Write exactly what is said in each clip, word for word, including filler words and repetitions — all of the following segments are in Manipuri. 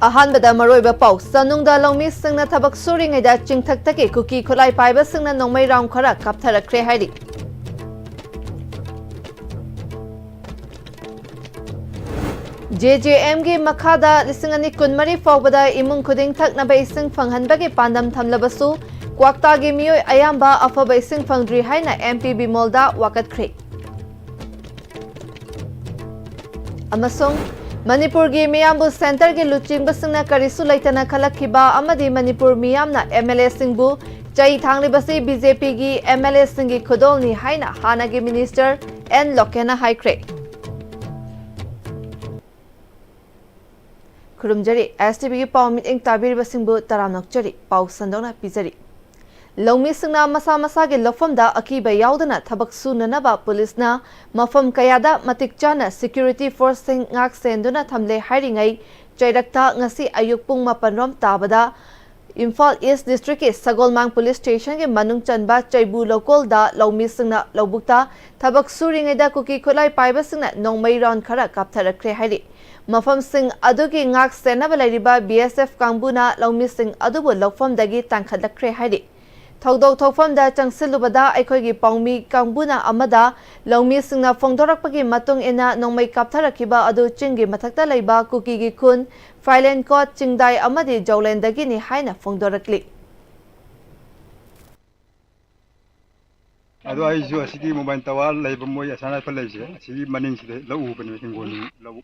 ꯑꯍꯥꯟꯕꯗ ꯃꯔꯨꯑꯣꯏꯕ ꯄꯥꯎ, ꯆꯅꯨꯡꯗ ꯂꯧꯃꯤꯁꯤꯡꯅ ꯊꯕꯛ ꯁꯨꯔꯤꯉꯩꯗ ꯆꯤꯡꯊꯛꯇꯒꯤ ꯀꯨꯀꯤ ꯈꯨꯠꯂꯥꯏ ꯄꯥꯏꯕꯁꯤꯡꯅ ꯅꯣꯡꯃꯩ ꯔꯥꯎꯟ ꯈꯔ ꯀꯥꯞꯊꯔꯛꯈ꯭ꯔꯦ ꯍꯥꯏꯔꯤ꯫ ꯖꯦ ꯖꯦ ꯑꯦꯝꯒꯤ ꯃꯈꯥꯗ ꯂꯤꯁꯤꯡ ꯑꯅꯤ ꯀꯨꯟꯃꯔꯤ ꯐꯥꯎꯕꯗ ꯏꯃꯨꯡ ꯈꯨꯗꯤꯡ ꯊꯛꯅꯕ ꯏꯁꯤꯡ ꯐꯪꯍꯟꯕꯒꯤ ꯄꯥꯟꯗꯝ ꯊꯝꯂꯕꯁꯨ, ꯀ꯭ꯋꯥꯛꯇꯥꯒꯤ ꯃꯤꯑꯣꯏ ꯑꯌꯥꯝꯕ ꯑꯐꯕ ꯏꯁꯤꯡ ꯐꯪꯗ꯭ꯔꯤ ꯍꯥꯏꯅ ꯑꯦꯝ ꯄꯤ ꯕꯤꯃꯣꯜꯗ ꯋꯥꯀꯠꯈ꯭ꯔꯦ꯫ ꯑꯃꯁꯨꯡ ꯃꯅꯤꯄꯨꯔꯒꯤ ꯃꯤꯌꯥꯝꯕꯨ ꯁꯦꯟꯇꯔꯒꯤ ꯂꯨꯆꯤꯡꯕꯁꯤꯡꯅ ꯀꯔꯤꯁꯨ ꯂꯩꯇꯅ ꯈꯜꯂꯛꯈꯤꯕ ꯑꯃꯗꯤ ꯃꯅꯤꯄꯨꯔ ꯃꯤꯌꯥꯝꯅ ꯑꯦꯝ ꯑꯦꯜ ꯑꯦꯁꯤꯡꯕꯨ ꯆꯩ ꯊꯥꯡꯂꯤꯕꯁꯤ ꯕꯤ ꯖꯦ ꯄꯤꯒꯤ ꯑꯦꯝ ꯑꯦꯜ ꯑꯦꯁꯤꯡꯒꯤ ꯈꯨꯗꯣꯜꯅꯤ ꯍꯥꯏꯅ ꯍꯥꯟꯅꯒꯤ ꯃꯤꯅꯤꯁꯇꯔ ꯑꯦꯟ ꯂꯣꯀꯦꯟꯅ ꯍꯥꯏꯈ꯭ꯔꯦ꯫ ꯈꯨꯔꯨꯝꯖꯔꯤ, ꯑꯦꯁ ꯇꯤ ꯚꯤꯒꯤ ꯄꯥꯎ ꯃꯤꯠꯌꯦꯡ ꯇꯥꯕꯤꯔꯤꯕꯁꯤꯡꯕꯨ ꯇꯔꯥꯝꯅ ꯑꯣꯛꯆꯔꯤ꯫ ꯄꯥꯎ ꯁꯟꯗꯣꯛꯅ ꯄꯤꯖꯔꯤ꯫ ꯂꯧꯃꯤꯁꯤꯡꯅ ꯃꯁꯥ ꯃꯁꯥꯒꯤ ꯂꯧꯐꯝꯗ ꯑꯀꯤꯕ ꯌꯥꯎꯗꯅ ꯊꯕꯛ ꯁꯨꯅꯅꯕ ꯄꯨꯂꯤꯁꯅ ꯃꯐꯝ ꯀꯌꯥꯗ ꯃꯇꯤꯛ ꯆꯥꯅ ꯁꯦꯀ꯭ꯌꯨꯔꯤꯇꯤ ꯐꯣꯔꯁꯁꯤꯡ ꯉꯥꯛ ꯁꯦꯟꯗꯨꯅ ꯊꯝꯂꯦ ꯍꯥꯏꯔꯤꯉꯩ, ꯆꯩꯔꯛꯇ ꯉꯁꯤ ꯑꯌꯨꯛ ꯄꯨꯡ ꯃꯥꯄꯟ ꯔꯣꯝ ꯇꯥꯕꯗ ꯏꯝꯐꯥꯜ ꯏꯁ ꯗꯤꯁꯇ꯭ꯔꯤꯛꯀꯤ ꯁꯒꯣꯜꯃꯥꯡ ꯄꯨꯂꯤꯁ ꯁ꯭ꯇꯦꯁꯟꯒꯤ ꯃꯅꯨꯡ ꯆꯟꯕ ꯆꯩꯕꯨ ꯂꯧꯀꯣꯜꯗ ꯂꯧꯃꯤꯁꯤꯡꯅ ꯂꯧꯕꯨꯛꯇ ꯊꯕꯛ ꯁꯨꯔꯤꯉꯩꯗ ꯀꯨꯀꯤ ꯈꯨꯠꯂꯥꯏ ꯄꯥꯏꯕꯁꯤꯡꯅ ꯅꯣꯡꯃꯩ ꯔꯥꯎꯟ ꯈꯔ ꯀꯥꯞꯊꯔꯛꯈ꯭ꯔꯦ ꯍꯥꯏꯔꯤ꯫ ꯃꯐꯝꯁꯤꯡ ꯑꯗꯨꯒꯤ ꯉꯥꯛ ꯁꯦꯟꯅꯕ ꯂꯩꯔꯤꯕ ꯕꯤ ꯑꯦꯁ ꯑꯦꯐ ꯀꯥꯡꯕꯨꯅ ꯂꯧꯃꯤꯁꯤꯡ ꯑꯗꯨꯕꯨ ꯂꯧꯐꯝꯗꯒꯤ ꯇꯥꯟꯈꯠꯂꯛꯈ꯭ꯔꯦ ꯍꯥꯏꯔꯤ꯫ ꯊꯧꯗꯣꯛ ꯊꯣꯛꯐꯝꯗ ꯆꯪꯁꯤꯜꯂꯨꯕꯗ ꯑꯩꯈꯣꯏꯒꯤ ꯄꯥꯎꯃꯤ ꯀꯥꯡꯕꯨꯅ ꯑꯃꯗ ꯂꯧꯃꯤꯁꯤꯡꯅ ꯐꯣꯡꯗꯣꯔꯛꯄꯒꯤ ꯃꯇꯨꯡ ꯏꯟꯅ ꯅꯣꯡꯃꯩ ꯀꯥꯞꯊꯔꯛꯈꯤꯕ ꯑꯗꯨ ꯆꯤꯡꯒꯤ ꯃꯊꯛꯇ ꯂꯩꯕ ꯀꯨꯀꯤꯒꯤ ꯈꯨꯟ ꯐꯥꯏꯂꯦꯟꯀꯣꯠ, ꯆꯤꯡꯗꯥꯏ ꯑꯃꯗꯤ ꯖꯧꯂꯦꯟꯗꯒꯤꯅꯤ ꯍꯥꯏꯅ ꯐꯣꯡꯗꯣꯔꯛꯂꯤ꯫ ꯑꯗꯣ ꯑꯩꯁꯨ ꯑꯁꯤꯒꯤ ꯃꯣꯕꯥꯏꯜ ꯇꯋꯥꯔ ꯂꯩꯕ ꯃꯣꯏ ꯑꯁꯥ ꯔꯥꯏꯐꯜ ꯂꯩꯕꯁꯦ, ꯑꯁꯤꯒꯤ ꯃꯅꯤꯡꯁꯤꯗ ꯂꯧ ꯎꯕꯅꯦꯕ, ꯍꯤꯡꯒꯣꯜ ꯂꯧ꯫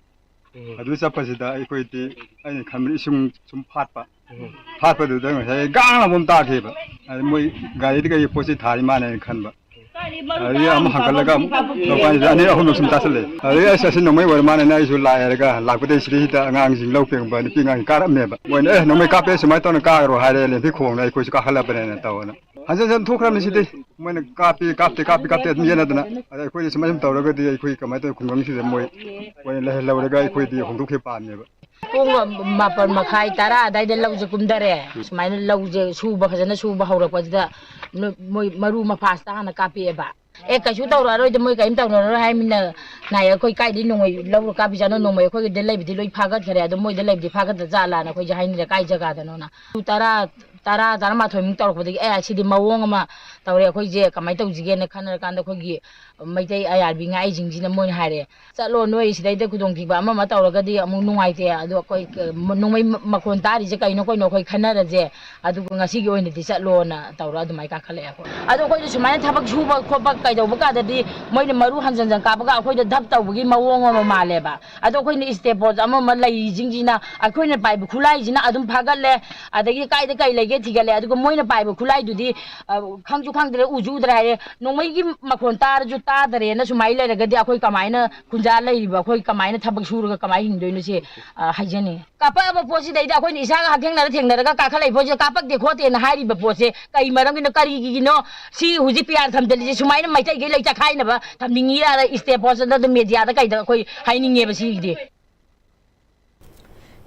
ꯎꯝ꯫ ꯑꯗꯨ ꯆꯠꯄꯁꯤꯗ ꯑꯩꯈꯣꯏꯗꯤ, ꯑꯩꯅ ꯈꯟꯕꯗ ꯏꯁꯤꯡ ꯁꯨꯝ ꯐꯥꯠꯄ꯫ ꯎꯝ꯫ ꯐꯥꯠꯄꯗꯨꯗ ꯉꯁꯥꯏ ꯒꯥꯡ ꯑꯃ ꯇꯥꯈꯤꯕ꯫ ꯑꯗꯨ ꯃꯣꯏ ꯒꯥꯔꯤꯗ ꯀꯩ ꯄꯣꯠ ꯆꯩ ꯊꯥꯔꯤ ꯃꯥꯜꯂꯦꯅ ꯈꯟꯕ꯫ ꯑꯗꯨꯗꯒꯤ ꯑꯃꯨꯛ ꯍꯪꯒꯠꯂꯒ ꯑꯃꯨꯛ ꯂꯧꯀꯥꯟꯁꯤꯗ ꯑꯅꯤꯔꯛ ꯑꯍꯨꯝꯂꯛ ꯁꯨꯝ ꯇꯥꯁꯜꯂꯛꯑꯦ꯫ ꯑꯗꯨꯗꯒꯤ ꯑꯁ, ꯑꯁꯤ ꯅꯣꯡꯃꯩ ꯑꯣꯏꯔ ꯃꯥꯜꯂꯦꯅ ꯑꯩꯁꯨ ꯂꯥꯛꯑꯦ ꯍꯥꯏꯔꯒ ꯂꯥꯛꯄꯗꯩ ꯁꯤꯗꯩꯁꯤꯗ ꯑꯉꯥꯡꯁꯤꯡ ꯂꯧ ꯄꯦꯡꯕ ꯅꯨꯄꯤ ꯑꯉꯥꯡꯁꯤꯡ ꯀꯥꯔꯛꯑꯝꯃꯦꯕ꯫ ꯃꯣꯏꯅ, "ꯑꯦ, ꯅꯣꯡꯃꯩ ꯀꯥꯞꯄꯦ, ꯁꯨꯃꯥꯏꯅ ꯇꯧꯅ ꯀꯥꯈ꯭ꯔꯣ" ꯍꯥꯏꯔꯦ, ꯂꯦꯝꯐꯤ ꯈꯣꯡꯅ ꯑꯩꯈꯣꯏꯁꯨ ꯀꯥꯈꯠꯂꯕꯅꯦꯅ ꯇꯧꯗꯅ꯫ ꯍꯟꯖꯟ ꯍꯟꯖꯟ ꯊꯣꯛꯈ꯭ꯔꯕꯅꯤ ꯁꯤꯗꯤ꯫ ꯃꯣꯏꯅ ꯀꯥꯞꯄꯤ, ꯀꯥꯞꯇꯦ, ꯀꯥꯞꯄꯤ, ꯀꯥꯞꯇꯦ ꯑꯗꯨꯝ ꯌꯦꯠꯅꯗꯅ꯫ ꯑꯗ ꯑꯩꯈꯣꯏꯗꯤ ꯁꯨꯃꯥꯏꯅ ꯁꯨꯝ ꯇꯧꯔꯒꯗꯤ ꯑꯩꯈꯣꯏ ꯀꯃꯥꯏꯅ ꯇꯧꯋꯤ? ꯈꯨꯡꯒꯪꯁꯤꯗ ꯃꯣꯏ ꯑꯣꯏꯅ ꯂꯩꯍꯜꯍꯧꯔꯒ ꯑꯩꯈꯣꯏꯗꯤ ꯍꯣꯡꯗꯣꯛꯈꯤꯕ ꯄꯥꯝꯃꯦꯕ꯫ ꯄꯨꯡ ꯃꯥꯄꯟ ꯃꯈꯥꯏ, ꯇꯔꯥ ꯑꯗꯥꯏꯗ ꯂꯧꯁꯦ ꯀꯨꯝꯊꯔꯦ꯫ ꯁꯨꯃꯥꯏꯅ ꯂꯧꯁꯦ ꯁꯨꯕ, ꯐꯖꯅ ꯁꯨꯕ ꯍꯧꯔꯛꯄꯁꯤꯗ ꯅꯣ-, ꯃꯣꯏ ꯃꯔꯨ ꯃꯄꯥꯁꯤꯗ ꯍꯥꯟꯅ ꯀꯥꯞꯄꯛꯑꯦꯕ꯫ ꯑꯦ, ꯀꯩꯁꯨ ꯇꯧꯔꯛꯑꯔꯣꯏꯗ, ꯃꯣꯏ ꯀꯔꯤꯝ ꯇꯧꯅꯔꯔꯣꯏ ꯍꯥꯏꯃꯤꯅ ꯅꯥꯏ꯫ ꯑꯩꯈꯣꯏ ꯀꯥꯏꯗꯩ ꯅꯣꯡꯃꯩ ꯂꯧꯔ ꯀꯥꯞꯄꯤꯖꯥꯠꯅꯣ? ꯅꯣꯡꯃꯩ ꯑꯩꯈꯣꯏꯒꯤꯗ ꯂꯩꯕꯗꯤ ꯂꯣꯏ ꯐꯥꯒꯠꯈ꯭ꯔꯦ, ꯑꯗꯣ ꯃꯣꯏꯗ ꯂꯩꯕꯗꯤ ꯐꯥꯒꯠꯇ ꯖꯥꯠꯂꯥꯅ ꯑꯩꯈꯣꯏꯁꯦ ꯍꯥꯏꯅꯔꯦ, ꯀꯥꯏ ꯖꯒꯥꯗꯅꯣꯅ꯫ ꯄꯨꯡ ꯇꯔꯥ, ꯇꯔꯥ, ꯇꯔꯥꯃꯥꯊꯣꯏꯃꯨꯛ ꯇꯧꯔꯛꯄꯗꯒꯤ, "ꯑꯦ, ꯁꯤꯗꯤ ꯃꯑꯣꯡ ꯑꯃ ꯇꯧꯔꯦ, ꯑꯩꯈꯣꯏꯁꯦ ꯀꯃꯥꯏꯅ ꯇꯧꯁꯤꯒꯦꯅ" ꯈꯟꯅꯔꯀꯥꯟꯗ, ꯑꯩꯈꯣꯏꯒꯤ ꯃꯩꯇꯩ ꯑꯥꯏ ꯑꯥꯔ ꯕꯤ ꯉꯥꯛꯏꯁꯤꯡꯁꯤꯅ ꯃꯣꯏꯅ ꯍꯥꯏꯔꯦ, "ꯆꯠꯂꯣ, ꯅꯣꯏ ꯁꯤꯗꯩꯗ ꯈꯨꯗꯣꯡꯊꯤꯕ ꯑꯃ ꯑꯃ ꯇꯧꯔꯒꯗꯤ ꯑꯃꯨꯛ ꯅꯨꯡꯉꯥꯏꯇꯦ, ꯑꯗꯣ ꯑꯩꯈꯣꯏ ꯀ-, ꯅꯣꯡꯃꯩ ꯃꯈꯣꯟ ꯇꯥꯔꯤꯁꯦ ꯀꯩꯅꯣ ꯀꯩꯅꯣ ꯑꯩꯈꯣꯏ ꯈꯟꯅꯔꯁꯦ, ꯑꯗꯨꯒ ꯉꯁꯤꯒꯤ ꯑꯣꯏꯅꯗꯤ ꯆꯠꯂꯣꯅ" ꯇꯧꯔ ꯑꯗꯨꯃꯥꯏꯅ ꯀꯥꯈꯠꯂꯛꯑꯦ ꯑꯩꯈꯣꯏ꯫ ꯑꯗꯣ ꯑꯩꯈꯣꯏꯗ ꯁꯨꯃꯥꯏꯅ ꯊꯕꯛ ꯁꯨꯕ ꯈꯣꯠꯄ ꯀꯩꯗꯧꯕ ꯀꯥꯟꯗꯗꯤ ꯃꯣꯏꯅ ꯃꯔꯨ ꯍꯟꯖꯟ ꯍꯟꯖꯟ ꯀꯥꯞꯄꯒ ꯑꯩꯈꯣꯏꯗ ꯙꯞ ꯇꯧꯕꯒꯤ ꯃꯑꯣꯡ ꯑꯃ ꯃꯥꯜꯂꯦꯕ꯫ ꯑꯗꯣ ꯑꯩꯈꯣꯏꯅ step post ꯑꯃ ꯑꯃ ꯂꯩꯔꯤꯁꯤꯡꯁꯤꯅ, ꯑꯩꯈꯣꯏꯅ ꯄꯥꯏꯕ ꯈꯨꯠꯂꯥꯏꯁꯤꯅ ꯑꯗꯨꯝ ꯐꯥꯒꯠꯂꯦ, ꯑꯗꯒꯤ ꯀꯥꯏꯗ ꯀꯩ ꯂꯩꯒꯦ ꯊꯤꯒꯠꯂꯦ, ꯑꯗꯨꯒ ꯃꯣꯏꯅ ꯄꯥꯏꯕ ꯈꯨꯠꯂꯥꯏꯗꯨꯗꯤ, ꯑ, ꯈꯪꯁꯨ ꯈꯪꯗ꯭ꯔꯦ, ꯎꯁꯨ ꯎꯗ꯭ꯔꯦ ꯍꯥꯏꯔꯦ꯫ ꯅꯣꯡꯃꯩꯒꯤ ꯃꯈꯣꯟ ꯇꯥꯔꯁꯨ ꯇꯥꯗꯔꯦꯅ ꯁꯨꯃꯥꯏꯅ ꯂꯩꯔꯒꯗꯤ ꯑꯩꯈꯣꯏ ꯀꯃꯥꯏꯅ ꯈꯨꯟꯖꯥ ꯂꯩꯔꯤꯕ, ꯑꯩꯈꯣꯏ ꯀꯃꯥꯏꯅ ꯊꯕꯛ ꯁꯨꯔꯒ ꯀꯃꯥꯏꯅ ꯍꯤꯡꯗꯣꯏꯅꯣ ꯁꯤ, ꯑ, ꯍꯥꯏꯖꯅꯤꯡꯉꯤ꯫ ꯀꯥꯞꯄꯛꯑꯕ ꯄꯣꯠꯁꯤꯗꯩꯗ ꯑꯩꯈꯣꯏꯅ ꯏꯁꯥꯒ ꯍꯛꯊꯦꯡꯅꯔ ꯊꯦꯡꯅꯔꯒ ꯀꯥꯈꯠꯂꯛꯏ ꯄꯣꯠꯁꯦ, ꯀꯥꯞꯄꯛꯇꯦ ꯈꯣꯠꯇꯦꯅ ꯍꯥꯏꯔꯤꯕ ꯄꯣꯠꯁꯦ ꯀꯩ ꯃꯔꯝꯒꯤꯅꯣ, ꯀꯔꯤꯒꯤꯅꯣ? ꯁꯤ ꯍꯧꯖꯤꯛ ꯄꯤ ꯑꯥꯔ ꯊꯝꯖꯤꯜꯂꯤꯁꯦ ꯁꯨꯃꯥꯏꯅ ꯃꯩꯇꯩꯒꯩ ꯂꯩ ꯆꯈꯥꯏꯅꯕ ꯊꯝꯅꯤꯡꯉꯤꯔꯥ? Step post ꯑꯗꯨꯝ media ꯗ ꯀꯩꯗ ꯑꯩꯈꯣꯏ ꯍꯥꯏꯅꯤꯡꯉꯦꯕ ꯁꯤꯒꯤꯗꯤ꯫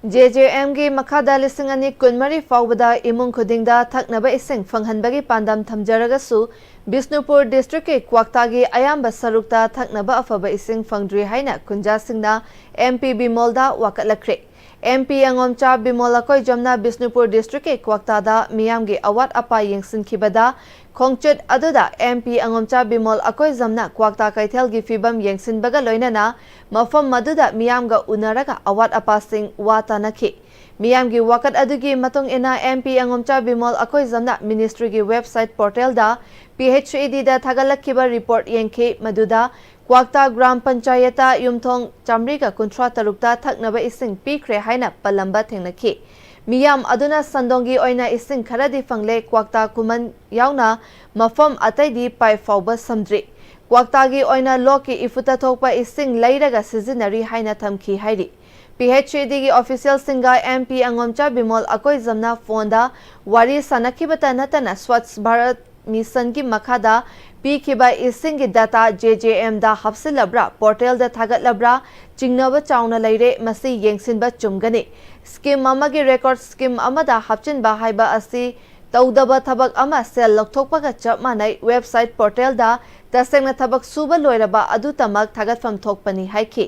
ꯖꯦ ꯖꯦ ꯑꯦꯝꯒꯤ ꯃꯈꯥꯗ ꯂꯤꯁꯤꯡ ꯑꯅꯤ ꯀꯨꯟꯃꯔꯤ ꯐꯥꯎꯕꯗ ꯏꯃꯨꯡ ꯈꯨꯗꯤꯡꯗ ꯊꯛꯅꯕ ꯏꯁꯤꯡ ꯐꯪꯍꯟꯕꯒꯤ ꯄꯥꯟꯗꯝ ꯊꯝꯖꯔꯒꯁꯨ, ꯕꯤꯁꯅꯨꯄꯨꯔ district ꯀꯤ ꯀ꯭ꯋꯥꯛꯇꯥꯒꯤ ꯑꯌꯥꯝꯕ ꯁꯔꯨꯛꯇ ꯊꯛꯅꯕ ꯑꯐꯕ ꯏꯁꯤꯡ ꯐꯪꯗ꯭ꯔꯤ ꯍꯥꯏꯅ ꯈꯨꯟꯖꯥꯁꯤꯡꯅ ꯑꯦꯝ ꯄꯤ ꯕꯤꯃꯣꯜꯗ ꯋꯥꯀꯠꯂꯛꯈ꯭ꯔꯦ꯫ ꯑꯦꯝ ꯄꯤ ꯑꯉꯣꯝꯆꯥ ꯕꯤꯃꯣꯜ ꯑꯀꯣꯏꯖꯝꯅ ꯕꯤꯁꯅꯨꯄꯨꯔ district ꯀꯤ ꯀ꯭ꯋꯥꯛꯇꯥꯗ ꯃꯤꯌꯥꯝꯒꯤ ꯑꯋꯥꯠ ꯑꯄꯥ ꯌꯦꯡꯁꯤꯟꯈꯤꯕꯗ, ꯈꯣꯡꯆꯠ ꯑꯗꯨꯗ ꯑꯦꯝ ꯄꯤ ꯑꯉꯣꯝꯆꯥ ꯕꯤꯃꯣꯜ ꯑꯀꯣꯏꯖꯝꯅ ꯀ꯭ꯋꯥꯛꯇꯥ ꯀꯩꯊꯦꯜꯒꯤ ꯐꯤꯕꯝ ꯌꯦꯡꯁꯤꯟꯕꯒ ꯂꯣꯏꯅꯅ ꯃꯐꯝ ꯑꯗꯨꯗ ꯃꯤꯌꯥꯝꯒ ꯎꯅꯔꯒ ꯑꯋꯥꯠ ꯑꯄꯥꯁꯤꯡ ꯋꯥ ꯇꯥꯅꯈꯤ꯫ ꯃꯤꯌꯥꯝꯒꯤ ꯋꯥꯀꯠ ꯑꯗꯨꯒꯤ ꯃꯇꯨꯡ ꯏꯟꯅ ꯑꯦꯝ ꯄꯤ ꯑꯉꯣꯝꯆꯥ ꯕꯤꯃꯣꯜ ꯑꯀꯣꯏꯖꯝꯅ ministry ꯒꯤ website portal ꯗ ꯄꯤ ꯑꯩꯆ ꯏ ꯗꯤ ꯗ ꯊꯥꯒꯠꯂꯛꯈꯤꯕ report ꯌꯦꯡꯈꯤ, ꯃꯗꯨꯗ ꯀ꯭ꯋꯥꯛꯇꯥ ꯒ꯭ꯔꯥꯝ ꯄꯟꯆꯥꯌꯠꯇ ꯌꯨꯝꯊꯣꯡ ꯆꯥꯃꯔꯤꯒ ꯀꯨꯟꯊ꯭ꯔꯥ ꯇꯔꯨꯛꯇ ꯊꯛꯅꯕ ꯏꯁꯤꯡ ꯄꯤꯈ꯭ꯔꯦ ꯍꯥꯏꯅ ꯄꯜꯂꯝꯕ ꯊꯦꯡꯅꯈꯤ꯫ ꯃꯤꯌꯥꯝ ꯑꯗꯨꯅ ꯁꯟꯗꯣꯡꯒꯤ ꯑꯣꯏꯅ ꯏꯁꯤꯡ ꯈꯔꯗꯤ ꯐꯪꯂꯦ, ꯀ꯭ꯋꯥꯛꯇꯥ ꯈꯨꯃꯟ ꯌꯥꯎꯅ ꯃꯐꯝ ꯑꯇꯩꯗꯤ pipe ꯐꯥꯎꯕ ꯁꯝꯗ꯭ꯔꯤ꯫ ꯀ꯭ꯋꯥꯛꯇꯥꯒꯤ ꯑꯣꯏꯅ ꯂꯣꯛꯀꯤ ꯏꯐꯨꯠꯇ ꯊꯣꯛꯄ ꯏꯁꯤꯡ ꯂꯩꯔꯒ ꯁꯤꯖꯤꯟꯅꯔꯤ ꯍꯥꯏꯅ ꯊꯝꯈꯤ ꯍꯥꯏꯔꯤ꯫ ꯄꯤ ꯑꯩꯆ ꯏ ꯗꯤ ꯒꯤ official ꯁꯤꯡꯒ ꯑꯦꯝ ꯄꯤ ꯑꯉꯣꯝꯆꯥ ꯕꯤꯃꯣꯜ ꯑꯀꯣꯏꯖꯝꯅ phone ꯗ ꯋꯥꯔꯤ ꯁꯥꯟꯅꯈꯤꯕꯇ ꯅꯠꯇꯅ Swachh Bharat Mission ꯒꯤ ꯃꯈꯥꯗ ꯄꯤꯈꯤꯕ ꯏꯁꯤꯡꯒꯤ data ꯖꯦ ꯖꯦ ꯑꯦꯝ ꯗ ꯍꯥꯞꯆꯤꯜꯂꯕ꯭ꯔꯥ, portal ꯗ ꯊꯥꯒꯠꯂꯕ꯭ꯔꯥ, ꯆꯤꯡꯅꯕ ꯆꯥꯎꯅ ꯂꯩꯔꯦ, ꯃꯁꯤ ꯌꯦꯡꯁꯤꯟꯕ ꯆꯨꯝꯒꯅꯤ꯫ Scheme ꯑꯃꯒꯤ record scheme ꯑꯃꯗ ꯍꯥꯞꯆꯤꯟꯕ ꯍꯥꯏꯕ ꯑꯁꯤ ꯇꯧꯗꯕ ꯊꯕꯛ ꯑꯃ ꯁꯦꯜ ꯂꯧꯊꯣꯛꯄꯒ ꯆꯞ ꯃꯥꯟꯅꯩ꯫ ꯋꯦꯕꯁꯥꯏꯠ ꯄꯣꯔꯇꯦꯜꯗ ꯇꯁꯦꯡꯅ ꯊꯕꯛ ꯁꯨꯕ ꯂꯣꯏꯔꯕ ꯑꯗꯨꯇꯃꯛ ꯊꯥꯒꯠꯐꯝ ꯊꯣꯛꯄꯅꯤ ꯍꯥꯏꯈꯤ꯫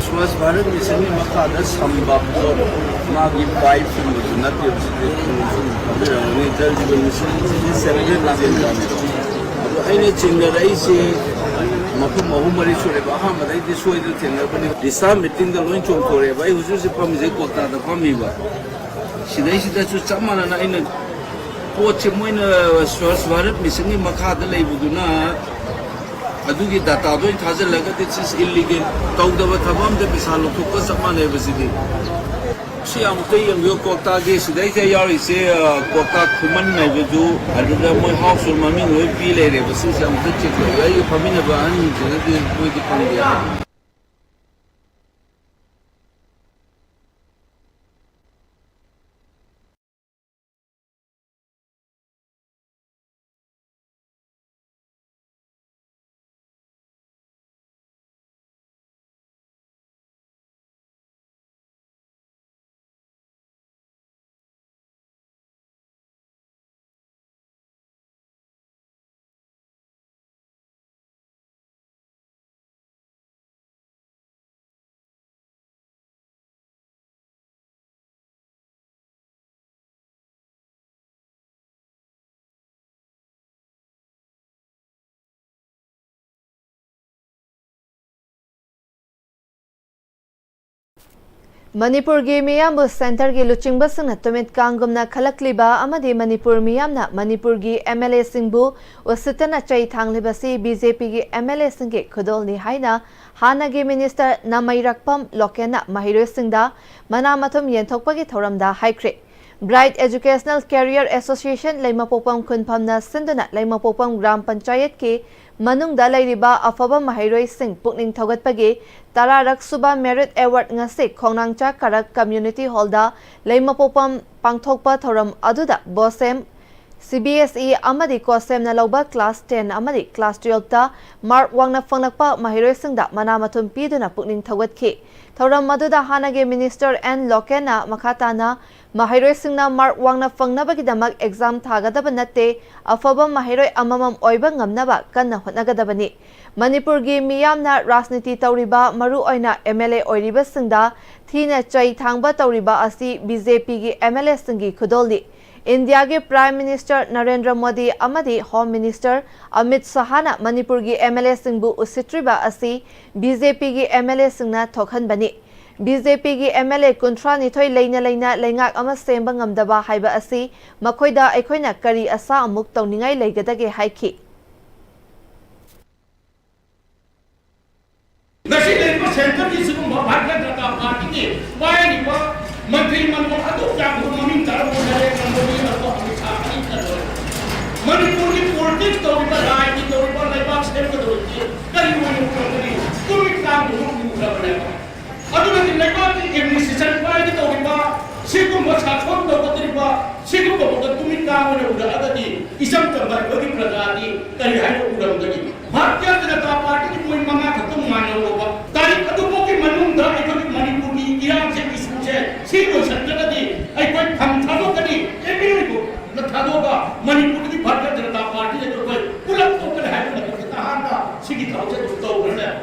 ꯁ꯭ꯋꯥꯁ ꯚꯥꯔꯠ ꯃꯤꯁꯟꯒꯤ ꯃꯈꯥꯗ ꯁꯝꯕ ꯄꯣꯠ, ꯃꯥꯒꯤ ꯄꯥꯏꯞꯀꯨꯝꯕꯁꯨ ꯅꯠꯇꯦꯕ, ꯁꯤꯗꯤ ꯈꯪꯕꯤꯔꯝꯒꯅꯤ꯫ ꯖꯜ ꯖꯤꯕꯟ ꯃꯤꯁꯟꯁꯤꯗꯤ ꯁꯦꯟꯇ꯭ꯔꯦꯜ ꯑꯦꯖꯦꯟꯗꯥꯅꯦꯕ꯫ ꯑꯗꯣ ꯑꯩꯅ ꯆꯤꯡꯅꯔꯛꯏꯁꯦ ꯃꯐꯝ ꯑꯍꯨꯝ ꯃꯔꯤ ꯁꯨꯔꯦꯕ꯫ ꯑꯍꯥꯟꯕꯗ ꯑꯩꯗꯤ ꯁꯣꯏꯗꯅ ꯊꯦꯡꯅꯔꯛꯄꯅꯤ꯫ ꯗꯤꯁꯥ ꯃꯤꯇꯤꯡꯗ ꯂꯣꯏ ꯆꯣꯡꯊꯣꯔꯛꯑꯦꯕ꯫ ꯑꯩ ꯍꯧꯖꯤꯛ ꯍꯧꯖꯤꯛ ꯐꯝꯃꯤꯁꯦ ꯀꯣꯜꯀꯥꯇꯥꯗ ꯐꯝꯃꯤꯕ꯫ ꯁꯤꯗꯩꯁꯤꯗꯁꯨ ꯆꯞ ꯃꯥꯟꯅꯅ ꯑꯩꯅ ꯄꯣꯠꯁꯦ ꯃꯣꯏꯅ ꯁ꯭ꯋꯥꯁ ꯚꯥꯔꯠ ꯃꯤꯁꯟꯒꯤ ꯃꯈꯥꯗ ꯂꯩꯕꯗꯨꯅ ꯑꯗꯨꯒꯤ ꯗꯥꯇꯥꯗꯣ ꯑꯣꯏꯅ ꯊꯥꯖꯤꯜꯂꯒꯗꯤ ꯁꯤꯁ ꯏꯜꯂꯤꯒꯦꯜ꯫ ꯇꯧꯗꯕ ꯊꯕꯛ ꯑꯝꯗ ꯄꯩꯁꯥ ꯂꯧꯊꯣꯛꯄ ꯆꯞ ꯃꯥꯟꯅꯩꯕ ꯁꯤꯗꯤ꯫ ꯁꯤ ꯑꯃꯨꯛꯇ ꯌꯦꯡꯕꯤꯌꯨ, ꯀꯣꯛꯇꯥꯒꯤ ꯁꯤꯗꯩꯁꯤꯗ ꯌꯥꯎꯔꯤꯁꯦ, ꯑ, ꯀꯣꯛꯇꯥ ꯈꯨꯃꯟ ꯍꯥꯏꯕꯁꯨ, ꯑꯗꯨꯗ ꯃꯣꯏ ꯍꯥꯎꯁ ꯃꯃꯤꯡ ꯂꯣꯏ ꯄꯤ ꯂꯩꯔꯦꯕ꯫ ꯁꯤꯁꯦ ꯑꯃꯨꯛꯇ ꯆꯦꯛ ꯇꯧꯕꯤꯌꯨ꯫ ꯑꯩꯒ ꯐꯝꯃꯤꯟꯅꯕ ꯑꯍꯟꯁꯤꯡꯁꯤꯅꯗꯤ ꯃꯣꯏꯗꯤ ꯈꯪꯗꯦ꯫ ꯃꯅꯤꯄꯨꯔꯒꯤ ꯃꯤꯌꯥꯝꯕꯨ ꯁꯦꯟꯇꯔꯒꯤ ꯂꯨꯆꯤꯡꯕꯁꯤꯡꯅ ꯇꯨꯃꯤꯠ ꯀꯥꯡꯒꯨꯝꯅ ꯈꯜꯂꯛꯂꯤꯕ ꯑꯃꯗꯤ ꯃꯅꯤꯄꯨꯔ ꯃꯤꯌꯥꯝꯅ ꯃꯅꯤꯄꯨꯔꯒꯤ ꯑꯦꯝ ꯑꯦꯜ ꯑꯦꯁꯤꯡꯕꯨ ꯎꯁꯤꯠꯇꯅ ꯆꯩ ꯊꯥꯡꯂꯤꯕꯁꯤ ꯕꯤ ꯖꯦ ꯄꯤꯒꯤ ꯑꯦꯝ ꯑꯦꯜ ꯑꯦꯁꯤꯡꯒꯤ ꯈꯨꯗꯣꯜꯅꯤ ꯍꯥꯏꯅ ꯍꯥꯟꯅꯒꯤ ꯃꯤꯅꯤꯁꯇꯔ ꯅꯃꯩꯔꯛꯄꯝ ꯂꯣꯀꯦꯟꯅ ꯃꯍꯩꯔꯣꯏꯁꯤꯡꯗ ꯃꯅꯥ ꯃꯊꯨꯝ ꯌꯦꯟꯊꯣꯛꯄꯒꯤ ꯊꯧꯔꯝꯗ ꯍꯥꯏꯈ꯭ꯔꯦ꯫ ꯕ꯭ꯔꯥꯏꯠ ꯑꯦꯖꯨꯀꯦꯁꯅꯦꯜ ꯀꯦꯔꯤꯌꯔ ꯑꯦꯁꯣꯁꯤꯌꯦꯁꯟ ꯂꯩꯃꯄꯣꯛꯄꯝ ꯈꯨꯟꯐꯝꯅ ꯁꯤꯟꯗꯨꯅ ꯂꯩꯃꯄꯣꯛꯄꯝ ꯒ꯭ꯔꯥꯝ ꯄꯟꯆꯥꯌꯠꯀꯤ ꯃꯅꯨꯡꯗ ꯂꯩꯔꯤꯕ ꯑꯐꯕ ꯃꯍꯩꯔꯣꯏꯁꯤꯡ ꯄꯨꯛꯅꯤꯡ ꯊꯧꯒꯠꯄꯒꯤ ꯇꯔꯥꯔꯛ ꯁꯨꯕ ꯃꯦꯔꯤꯠ ꯑꯦꯋꯥꯔꯗ ꯉꯁꯤ ꯈꯣꯡꯅꯥꯡꯆꯥ ꯀꯥꯔꯛ ꯀꯝꯃ꯭ꯌꯨꯅꯤꯇꯤ ꯍꯣꯜꯗ ꯂꯩꯃꯄꯣꯛꯄꯝ ꯄꯥꯡꯊꯣꯛꯄ ꯊꯧꯔꯝ ꯑꯗꯨꯗ ꯕꯣꯁꯦꯝ CBSE ꯑꯃꯗꯤ COHSEMꯅ ꯂꯧꯕ class ten ꯑꯃꯗꯤ class twelveꯇ mark ꯋꯥꯡꯅ ꯐꯪꯂꯛꯄ ꯃꯍꯩꯔꯣꯏꯁꯤꯡꯗ ꯃꯅꯥ ꯃꯊꯨꯝ ꯄꯤꯗꯨꯅ ꯄꯨꯛꯅꯤꯡ ꯊꯧꯒꯠꯈꯤ꯫ ꯊꯧꯔꯝ ꯑꯗꯨꯗ ꯍꯥꯟꯅꯒꯤ Minister N ꯂꯣꯀꯦꯟꯅ ꯃꯈꯥ ꯇꯥꯅ ꯃꯍꯩꯔꯣꯏꯁꯤꯡꯅ mark ꯋꯥꯡꯅ ꯐꯪꯅꯕꯒꯤꯗꯃꯛ exam ꯊꯥꯒꯗꯕ ꯅꯠꯇꯦ, ꯑꯐꯕ ꯃꯍꯩꯔꯣꯏ ꯑꯃꯃꯝ ꯑꯣꯏꯕ ꯉꯝꯅꯕ ꯀꯟꯅ ꯍꯣꯠꯅꯒꯗꯕꯅꯤ꯫ ꯃꯅꯤꯄꯨꯔꯒꯤ ꯃꯤꯌꯥꯝꯅ ꯔꯥꯖꯅꯤꯇꯤ ꯇꯧꯔꯤꯕ, ꯃꯔꯨꯑꯣꯏꯅ MLA ꯑꯣꯏꯔꯤꯕꯁꯤꯡꯗ ꯊꯤꯅ ꯆꯩ ꯊꯥꯡꯕ ꯇꯧꯔꯤꯕ ꯑꯁꯤ BJPꯒꯤ MLAꯁꯤꯡꯒꯤ ꯈꯨꯗꯣꯜꯅꯤ꯫ ꯏꯟꯗꯤꯌꯥꯒꯤ Prime Minister ꯅꯔꯦꯟꯗ꯭ꯔ ꯃꯣꯗꯤ ꯑꯃꯗꯤ Home Minister ꯑꯃꯤꯠ ꯁꯍꯥꯅ ꯃꯅꯤꯄꯨꯔꯒꯤ MLAꯁꯤꯡꯕꯨ ꯎꯁꯤꯠꯇ꯭ꯔꯤꯕ ꯑꯁꯤ BJPꯒꯤ MLAꯁꯤꯡꯅ ꯊꯣꯛꯍꯟꯕꯅꯤ꯫ BJPꯒꯤ MLA ꯀꯨꯟꯊ꯭ꯔꯥ ꯅꯤꯊꯣꯏ ꯂꯩꯅ ꯂꯩꯅ ꯂꯩꯉꯥꯛ ꯑꯃ ꯁꯦꯝꯕ ꯉꯝꯗꯕ ꯍꯥꯏꯕ ꯑꯁꯤ ꯃꯈꯣꯏꯗ ꯑꯩꯈꯣꯏꯅ ꯀꯔꯤ ꯑꯁꯥ ꯑꯃꯨꯛ ꯇꯧꯅꯤꯡꯉꯥꯏ ꯂꯩꯒꯗꯒꯦ ꯍꯥꯏꯈꯤ꯫ ꯉꯁꯤ ꯂꯩꯔꯤꯕ centreꯒꯤ ꯁꯤꯒꯨꯝꯕ ꯚꯥꯔꯇꯤꯌ ꯖꯅꯇꯥ ꯄꯥꯔꯇꯤꯒꯤ ꯄꯥꯏꯔꯤꯕ ꯃꯟꯇ꯭ꯔꯤ ꯃꯟꯗꯜ ꯑꯗꯨꯛ ꯌꯥꯝꯕ ꯃꯃꯤꯡ ꯆꯠꯂꯕ ꯅꯔꯦꯟꯗ꯭ꯔ ꯃꯣꯗꯤ ꯑꯃꯁꯨꯡ ꯑꯃꯤꯠ ꯁꯥꯍ ꯑꯅꯤꯇ ꯂꯣꯏꯔꯦ꯫ ꯃꯅꯤꯄꯨꯔꯒꯤ politics ꯇꯧꯔꯤꯕ, ꯔꯥꯖꯅꯤꯇꯤ ꯇꯧꯔꯤꯕ, ꯂꯩꯕꯥꯛ ꯁꯦꯝꯒꯗꯧꯔꯤꯕꯁꯤ ꯀꯔꯤ ꯑꯣꯏꯅ ꯎꯔꯝꯒꯅꯤ? ꯇꯨꯃꯤꯠ ꯇꯥꯡꯗꯨꯅ ꯎꯔꯕꯅꯦꯕ꯫ ꯑꯗꯨꯅꯗꯤ ꯂꯩꯕꯥꯛꯀꯤ administration ꯄꯥꯏꯒꯗꯧꯔꯤꯕ, ꯁꯤꯒꯨꯝꯕ ꯁꯥꯁꯣꯟ ꯇꯧꯒꯗꯧꯔꯤꯕ, ꯁꯤꯒꯨꯝꯕ ꯃꯈꯜ ꯇꯨꯃꯤꯠ ꯇꯥꯡ ꯑꯣꯏꯅ ꯎꯔꯛꯑꯒꯗꯤ ꯏꯆꯝ ꯆꯝꯕ ꯑꯩꯈꯣꯏꯒꯤ ꯄ꯭ꯔꯖꯥꯗꯤ ꯀꯔꯤ ꯍꯥꯏꯅ ꯎꯔꯝꯒꯅꯤ? ꯚꯥꯔꯇꯤꯌ ꯖꯅꯇꯥ ꯄꯥꯔꯇꯤꯒꯤ point ꯃꯉꯥ ꯈꯛꯇ ꯉꯥꯏꯍꯧꯔꯕ ꯇꯥꯔꯤꯛ ꯑꯗꯨꯐꯥꯎꯒꯤ ꯃꯅꯨꯡꯗ ꯑꯩꯈꯣꯏꯒꯤ ꯃꯅꯤꯄꯨꯔꯒꯤ ꯏꯔꯥꯡꯁꯦ, issueꯁꯦ ꯁꯤ ꯂꯣꯏꯁꯤꯟꯗ꯭ꯔꯒꯗꯤ ꯑꯩꯈꯣꯏ ꯐꯝ ꯊꯥꯗꯣꯛꯀꯅꯤ, MLAꯕꯨ ꯊꯥꯗꯣꯛꯑꯒ ꯃꯅꯤꯄꯨꯔꯒꯤ ꯚꯥꯔꯇꯤꯌ ꯖꯅꯇꯥ ꯄꯥꯔꯇꯤꯁꯦ ꯑꯩꯈꯣꯏ ꯄꯨꯂꯞ ꯇꯣꯛꯀꯅꯤ ꯍꯥꯏꯕ ꯃꯇꯝꯗ ꯅꯍꯥꯟꯗ ꯁꯤꯒꯤ ꯊꯕꯛꯁꯦ ꯑꯗꯨꯝ ꯇꯧꯈ꯭ꯔꯅꯦꯕ꯫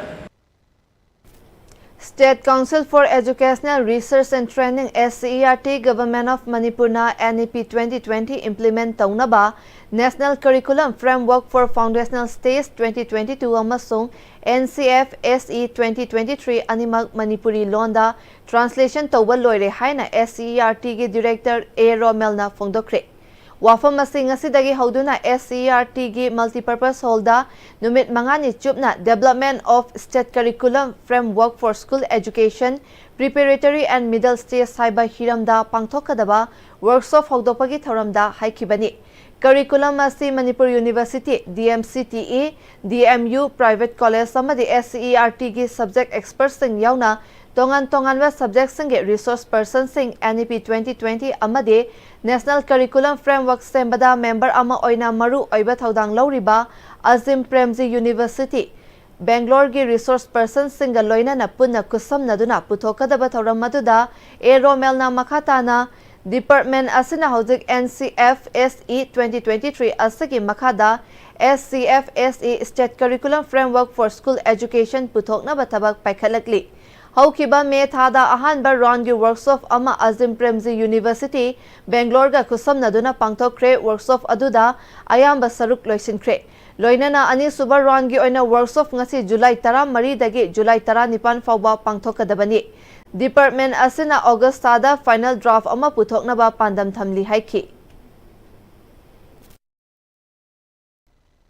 State Council for Educational Research and Training, SCERT, Government of ꯃꯅꯤꯄꯨꯔꯅ NEP twenty twenty implement ꯇꯧꯅꯕ National Curriculum Framework for Foundational Stage twenty twenty-two ꯑꯃꯁꯨꯡ NCF SE twenty twenty-three ꯑꯅꯤꯃꯛ ꯃꯅꯤꯄꯨꯔꯤ ꯂꯣꯟꯗ translation ꯇꯧꯕ ꯂꯣꯏꯔꯦ ꯍꯥꯏꯅ SCERTꯒꯤ Director A ꯔꯣꯃꯦꯜꯅ ꯐꯣꯡꯗꯣꯛꯈ꯭ꯔꯦ꯫ ꯋꯥꯐꯝ ꯑꯁꯤ ꯉꯁꯤꯗꯒꯤ ꯍꯧꯗꯨꯅ SCERTꯒꯤ Multipurpose Hallꯗ ꯅꯨꯃꯤꯠ ꯃꯉꯥꯅꯤ ꯆꯨꯞꯅ Development of State Curriculum Framework for School Education, Preparatory and Middle Stage ꯍꯥꯏꯕ ꯍꯤꯔꯝꯗ ꯄꯥꯡꯊꯣꯛꯀꯗꯕ workshop ꯍꯧꯗꯣꯛꯄꯒꯤ ꯊꯧꯔꯝꯗ ꯍꯥꯏꯈꯤꯕꯅꯤ꯫ Curriculum ꯑꯁꯤ Manipur University, DMCTE, DMU, private college ꯑꯃꯗꯤ SCERTꯒꯤ subject expertꯁꯤꯡ ꯌꯥꯎꯅ ꯇꯣꯉꯥꯟ ꯇꯣꯉꯥꯟꯕ subjectꯁꯤꯡꯒꯤ resource personꯁꯤꯡ, N E P twenty twenty ꯑꯃꯗꯤ National Curriculum Framework ꯁꯦꯝꯕꯗ member ꯑꯃ ꯑꯣꯏꯅ ꯃꯔꯨ ꯑꯣꯏꯕ ꯊꯧꯗꯥꯡ ꯂꯧꯔꯤꯕ Azim Premji University, Bangaloreꯒꯤ resource personꯁꯤꯡꯒ ꯂꯣꯏꯅꯅ ꯄꯨꯟꯅ ꯈꯨꯠꯁꯝꯅꯗꯨꯅ ꯄꯨꯊꯣꯛꯀꯗꯕ ꯊꯧꯔꯝ ꯑꯗꯨꯗ A. ꯔꯣꯃꯦꯜꯅ ꯃꯈꯥ ꯇꯥꯅ, department ꯑꯁꯤꯅ ꯍꯧꯖꯤꯛ N C F S E twenty twenty-three ꯑꯁꯤꯒꯤ ꯃꯈꯥꯗ S C F S E State Curriculum Framework for School Education ꯄꯨꯊꯣꯛꯅꯕ ꯊꯕꯛ ꯄꯥꯏꯈꯠꯂꯛꯂꯤ꯫ ꯍꯧꯈꯤꯕ ꯃꯦ ꯊꯥꯗ ꯑꯍꯥꯟꯕ roundꯒꯤ workshop ꯑꯃ Azim Premji University, Bangaloreꯒ ꯈꯨꯠꯁꯝꯅꯗꯨꯅ ꯄꯥꯡꯊꯣꯛꯈ꯭ꯔꯦ꯫ Workshop ꯑꯗꯨꯗ ꯑꯌꯥꯝꯕ ꯁꯔꯨꯛ ꯂꯣꯏꯁꯤꯟꯈ꯭ꯔꯦ꯫ ꯂꯣꯏꯅꯅ ꯑꯅꯤꯁꯨꯕ roundꯒꯤ ꯑꯣꯏꯅ workshop ꯉꯁꯤ July ꯇꯔꯥꯃꯔꯤꯗꯒꯤ July ꯇꯔꯥꯅꯤꯄꯥꯟ ꯐꯥꯎꯕ ꯄꯥꯡꯊꯣꯛꯀꯗꯕꯅꯤ꯫ Department ꯑꯁꯤꯅ August ꯊꯥꯗ final draft ꯑꯃ ꯄꯨꯊꯣꯛꯅꯕ ꯄꯥꯟꯗꯝ ꯊꯝꯂꯤ ꯍꯥꯏꯈꯤ꯫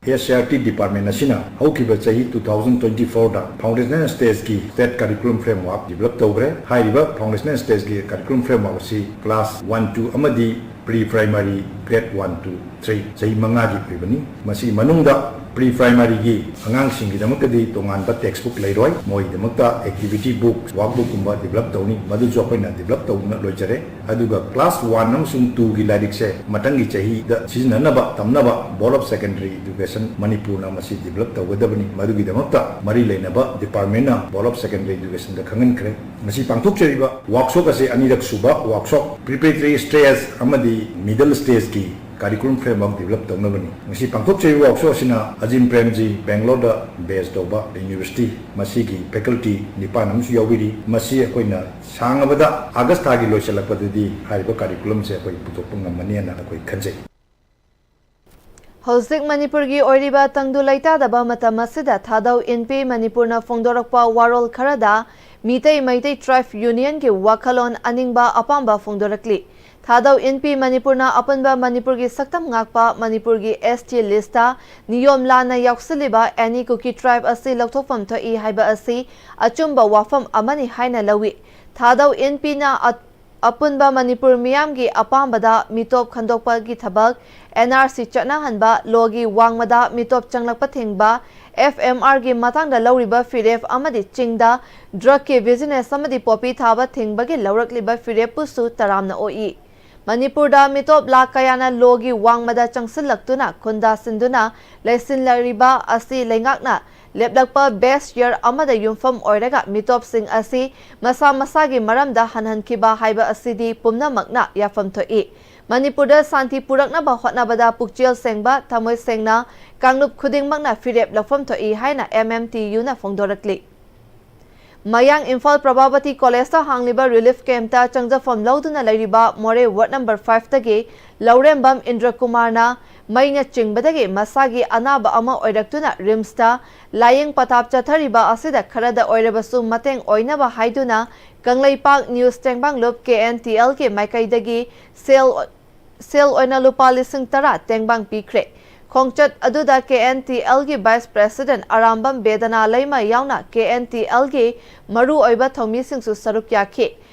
S C E R T department ꯑꯁꯤꯅ ꯍꯧꯈꯤꯕ ꯆꯍꯤ two thousand twenty-fourꯗ foundational stageꯀꯤ State Curriculum Framework develop ꯇꯧꯈ꯭ꯔꯦ꯫ ꯍꯥꯏꯔꯤꯕ foundational stageꯀꯤ Curriculum Framework ꯑꯁꯤ class one, two ꯑꯃꯗꯤ pre primary, grade one to three, ꯆꯍꯤ ꯃꯉꯥꯒꯤ ꯑꯣꯏꯕꯅꯤ꯫ ꯃꯁꯤꯒꯤ ꯃꯅꯨꯡꯗ pre primaryꯒꯤ ꯑꯉꯥꯡꯁꯤꯡꯒꯤꯗꯃꯛꯇꯗꯤ ꯇꯣꯉꯥꯟꯕ textbook ꯂꯩꯔꯣꯏ꯫ ꯃꯣꯏꯒꯤꯗꯃꯛꯇ activity book, workbookꯀꯨꯝꯕ develop ꯇꯧꯅꯤ꯫ ꯃꯗꯨꯁꯨ ꯑꯩꯈꯣꯏꯅ develop ꯇꯧꯗꯨꯅ ꯂꯣꯏꯖꯔꯦ꯫ ꯑꯗꯨꯒ class one ꯑꯃꯁꯨꯡ twoꯒꯤ ꯂꯥꯏꯔꯤꯛꯁꯦ ꯃꯊꯪꯒꯤ ꯆꯍꯤꯗ ꯁꯤꯖꯤꯟꯅꯅꯕ ꯇꯝꯅꯕ Board of Secondary Education ꯃꯅꯤꯄꯨꯔꯅ ꯃꯁꯤ develop ꯇꯧꯒꯗꯕꯅꯤ꯫ ꯃꯗꯨꯒꯤꯗꯃꯛꯇ ꯃꯔꯤ ꯂꯩꯅꯕ departmentꯅ Board of Secondary Educationꯗ ꯈꯪꯍꯟꯈ꯭ꯔꯦ꯫ ꯉꯁꯤ ꯄꯥꯡꯊꯣꯛꯆꯔꯤꯕ workshop ꯑꯁꯤ ꯑꯅꯤꯔꯛ ꯁꯨꯕ workshop, preparatory stage ꯑꯃꯗꯤ middle stageꯀꯤ Curriculum Framework develop ꯇꯧꯅꯕꯅꯤ꯫ ꯉꯁꯤ ꯄꯥꯡꯊꯣꯛꯆꯔꯤꯕ workshop ꯑꯁꯤꯅ Azim Premji, Bangaloreꯗ base ꯇꯧꯕ university, ꯃꯁꯤꯒꯤ faculty ꯅꯤꯄꯥꯟ ꯑꯃꯁꯨ ꯌꯥꯎꯕꯤꯔꯤ꯫ ꯃꯁꯤ ꯑꯩꯈꯣꯏꯅ ꯁꯥꯡꯉꯕꯗ August ꯊꯥꯒꯤ ꯂꯣꯏꯁꯤꯜꯂꯛꯄꯗꯗꯤ ꯍꯥꯏꯔꯤꯕ curriculumꯁꯦ ꯑꯩꯈꯣꯏ ꯄꯨꯊꯣꯛꯄ ꯉꯝꯃꯅꯤ ꯍꯥꯏꯅ ꯑꯩꯈꯣꯏ ꯈꯟꯖꯩ꯫ ꯍꯧꯖꯤꯛ ꯃꯅꯤꯄꯨꯔꯒꯤ ꯑꯣꯏꯔꯤꯕ ꯇꯪꯗꯨ ꯂꯩꯇꯥꯗꯕ ꯃꯇꯝ ꯑꯁꯤꯗ ꯊꯥꯗꯧ ꯏꯟꯄꯤ ꯃꯅꯤꯄꯨꯔꯅ ꯐꯣꯡꯗꯣꯔꯛꯄ ꯋꯥꯔꯣꯜ ꯈꯔꯗ ꯃꯤꯇꯩ ꯃꯩꯇꯩ tribe unionꯒꯤ ꯋꯥꯈꯜꯂꯣꯟ ꯑꯅꯤꯡꯕ ꯑꯄꯥꯝꯕ ꯐꯣꯡꯗꯣꯔꯛꯂꯤ꯫ ꯊꯥꯗꯧ ꯏꯟꯄꯤ ꯃꯅꯤꯄꯨꯔꯅ ꯑꯄꯨꯟꯕ ꯃꯅꯤꯄꯨꯔꯒꯤ ꯁꯛꯇꯝ ꯉꯥꯛꯄ ꯃꯅꯤꯄꯨꯔꯒꯤ S T listꯇ ꯅꯤꯌꯣꯝ ꯂꯥꯟꯅ ꯌꯥꯎꯁꯤꯜꯂꯤꯕ any Kuki tribe ꯑꯁꯤ ꯂꯧꯊꯣꯛꯐꯝ ꯊꯣꯛꯏ ꯍꯥꯏꯕ ꯑꯁꯤ ꯑꯆꯨꯝꯕ ꯋꯥꯐꯝ ꯑꯃꯅꯤ ꯍꯥꯏꯅ ꯂꯧꯏ꯫ ꯊꯥꯗꯧ ꯏꯟꯄꯤꯅ ꯑ-, ꯑꯄꯨꯟꯕ ꯃꯅꯤꯄꯨꯔ ꯃꯤꯌꯥꯝꯒꯤ ꯑꯄꯥꯝꯕꯗ ꯃꯤꯇꯣꯞ ꯈꯟꯗꯣꯛꯄꯒꯤ ꯊꯕꯛ, N R C ꯆꯠꯅꯍꯟꯕ, lawꯒꯤ ꯋꯥꯡꯃꯗ ꯃꯤꯇꯣꯞ ꯆꯪꯂꯛꯄ ꯊꯤꯡꯕ, ꯑꯦꯐ ꯑꯦꯝ ꯑꯥꯔꯒꯤ ꯃꯇꯥꯡꯗ ꯂꯧꯔꯤꯕ ꯐꯤꯔꯦꯞ ꯑꯃꯗꯤ ꯆꯤꯡꯗ ꯗ꯭ꯔꯒꯀꯤ ꯕꯤꯖꯤꯅꯦꯁ ꯑꯃꯗꯤ ꯄꯣꯄꯤ ꯊꯥꯕ ꯊꯤꯡꯕꯒꯤ ꯂꯧꯔꯛꯂꯤꯕ ꯐꯤꯔꯦꯞꯄꯨꯁꯨ ꯇꯔꯥꯝꯅ ꯑꯣꯛꯏ꯫ ꯃꯅꯤꯄꯨꯔꯗ ꯃꯤꯇꯣꯞ ꯂꯥꯈ ꯀꯌꯥꯅ ꯂꯣꯒꯤ ꯋꯥꯡꯃꯗ ꯆꯪꯁꯤꯜꯂꯛꯇꯨꯅ ꯈꯨꯟꯗꯥꯁꯤꯟꯗꯨꯅ ꯂꯩꯁꯤꯜꯂꯛꯂꯤꯕ ꯑꯁꯤ ꯂꯩꯉꯥꯛꯅ ꯂꯦꯞꯂꯛꯄ ꯕꯦꯁ ꯌꯔ ꯑꯃꯗ ꯌꯨꯝꯐꯝ ꯑꯣꯏꯔꯒ ꯃꯤꯇꯣꯞꯁꯤꯡ ꯑꯁꯤ ꯃꯁꯥ ꯃꯁꯥꯒꯤ ꯃꯔꯝꯗ ꯍꯟꯍꯟꯈꯤꯕ ꯍꯥꯏꯕ ꯑꯁꯤꯗꯤ ꯄꯨꯝꯅꯃꯛꯅ ꯌꯥꯐꯝ ꯊꯣꯛꯏ꯫ ꯃꯅꯤꯄꯨꯔꯗ ꯁꯥꯟꯇꯤ ꯄꯨꯔꯛꯅꯕ ꯍꯣꯠꯅꯕꯗ ꯄꯨꯛꯆꯦꯜ ꯁꯦꯡꯕ, ꯊꯃꯣꯏ ꯁꯦꯡꯅ ꯀꯥꯡꯂꯨꯞ ꯈꯨꯗꯤꯡꯃꯛꯅ ꯐꯤꯔꯦꯞ ꯂꯧꯐꯝ ꯊꯣꯛꯏ ꯍꯥꯏꯅ ꯑꯦꯝ ꯑꯦꯝ ꯇꯤ ꯌꯨꯅ ꯐꯣꯡꯗꯣꯔꯛꯂꯤ꯫ ꯃꯌꯥꯡ ꯏꯝꯐꯥꯜ ꯄ꯭ꯔꯚꯥꯕꯇꯤ ꯀꯣꯂꯦꯖꯇ ꯍꯥꯡꯂꯤꯕ ꯔꯤꯂꯤꯐ ꯀꯦꯝꯞꯇ ꯆꯪꯖꯐꯝ ꯂꯧꯗꯨꯅ ꯂꯩꯔꯤꯕ ꯃꯣꯔꯦ ꯋꯥꯔꯗ ꯅꯝꯕꯔ ꯐꯥꯏꯚꯇꯒꯤ ꯂꯧꯔꯦꯝꯕꯝ ꯏꯟꯗ꯭ꯔꯀꯨꯃꯥꯔꯅ ꯃꯩꯅ ꯆꯤꯡꯕꯗꯒꯤ ꯃꯁꯥꯒꯤ ꯑꯅꯥꯕ ꯑꯃ ꯑꯣꯏꯔꯛꯇꯨꯅ ꯔꯤꯝꯁꯇ ꯂꯥꯌꯦꯡ ꯄꯊꯥꯞ ꯆꯠꯊꯔꯤꯕ ꯑꯁꯤꯗ ꯈꯔꯗ ꯑꯣꯏꯔꯕꯁꯨ ꯃꯇꯦꯡ ꯑꯣꯏꯅꯕ ꯍꯥꯏꯗꯨꯅ ꯀꯪꯂꯩꯄꯥꯛ ꯅ꯭ꯌꯨꯁ ꯇꯦꯡꯕꯥꯡꯂꯨꯞ ꯀꯦ ꯑꯦꯟ ꯇꯤ ꯑꯦꯜꯒꯤ ꯃꯥꯏꯀꯩꯗꯒꯤ ꯁꯦꯜ ꯁꯦꯜ ꯑꯣꯏꯅ ꯂꯨꯄꯥ ꯂꯤꯁꯤꯡ ꯇꯔꯥ ꯇꯦꯡꯕꯥꯡ ꯄꯤꯈ꯭ꯔꯦ꯫ ꯈꯣꯡꯆꯠ ꯑꯗꯨꯗ ꯀꯦ ꯑꯦꯟ ꯇꯤ ꯑꯦꯜꯒꯤ ꯚꯥꯏꯁ ꯄ꯭ꯔꯦꯁꯤꯗꯦꯟꯠ ꯑꯔꯥꯝꯕꯝ ꯕꯦꯗꯅꯥ ꯂꯩꯃ ꯌꯥꯎꯅ ꯀꯦ ꯑꯦꯟ ꯇꯤ ꯑꯦꯜꯒꯤ ꯃꯔꯨꯑꯣꯏꯕ ꯊꯧꯃꯤꯁꯤꯡꯁꯨ ꯁꯔꯨꯛ ꯌꯥꯈꯤ꯫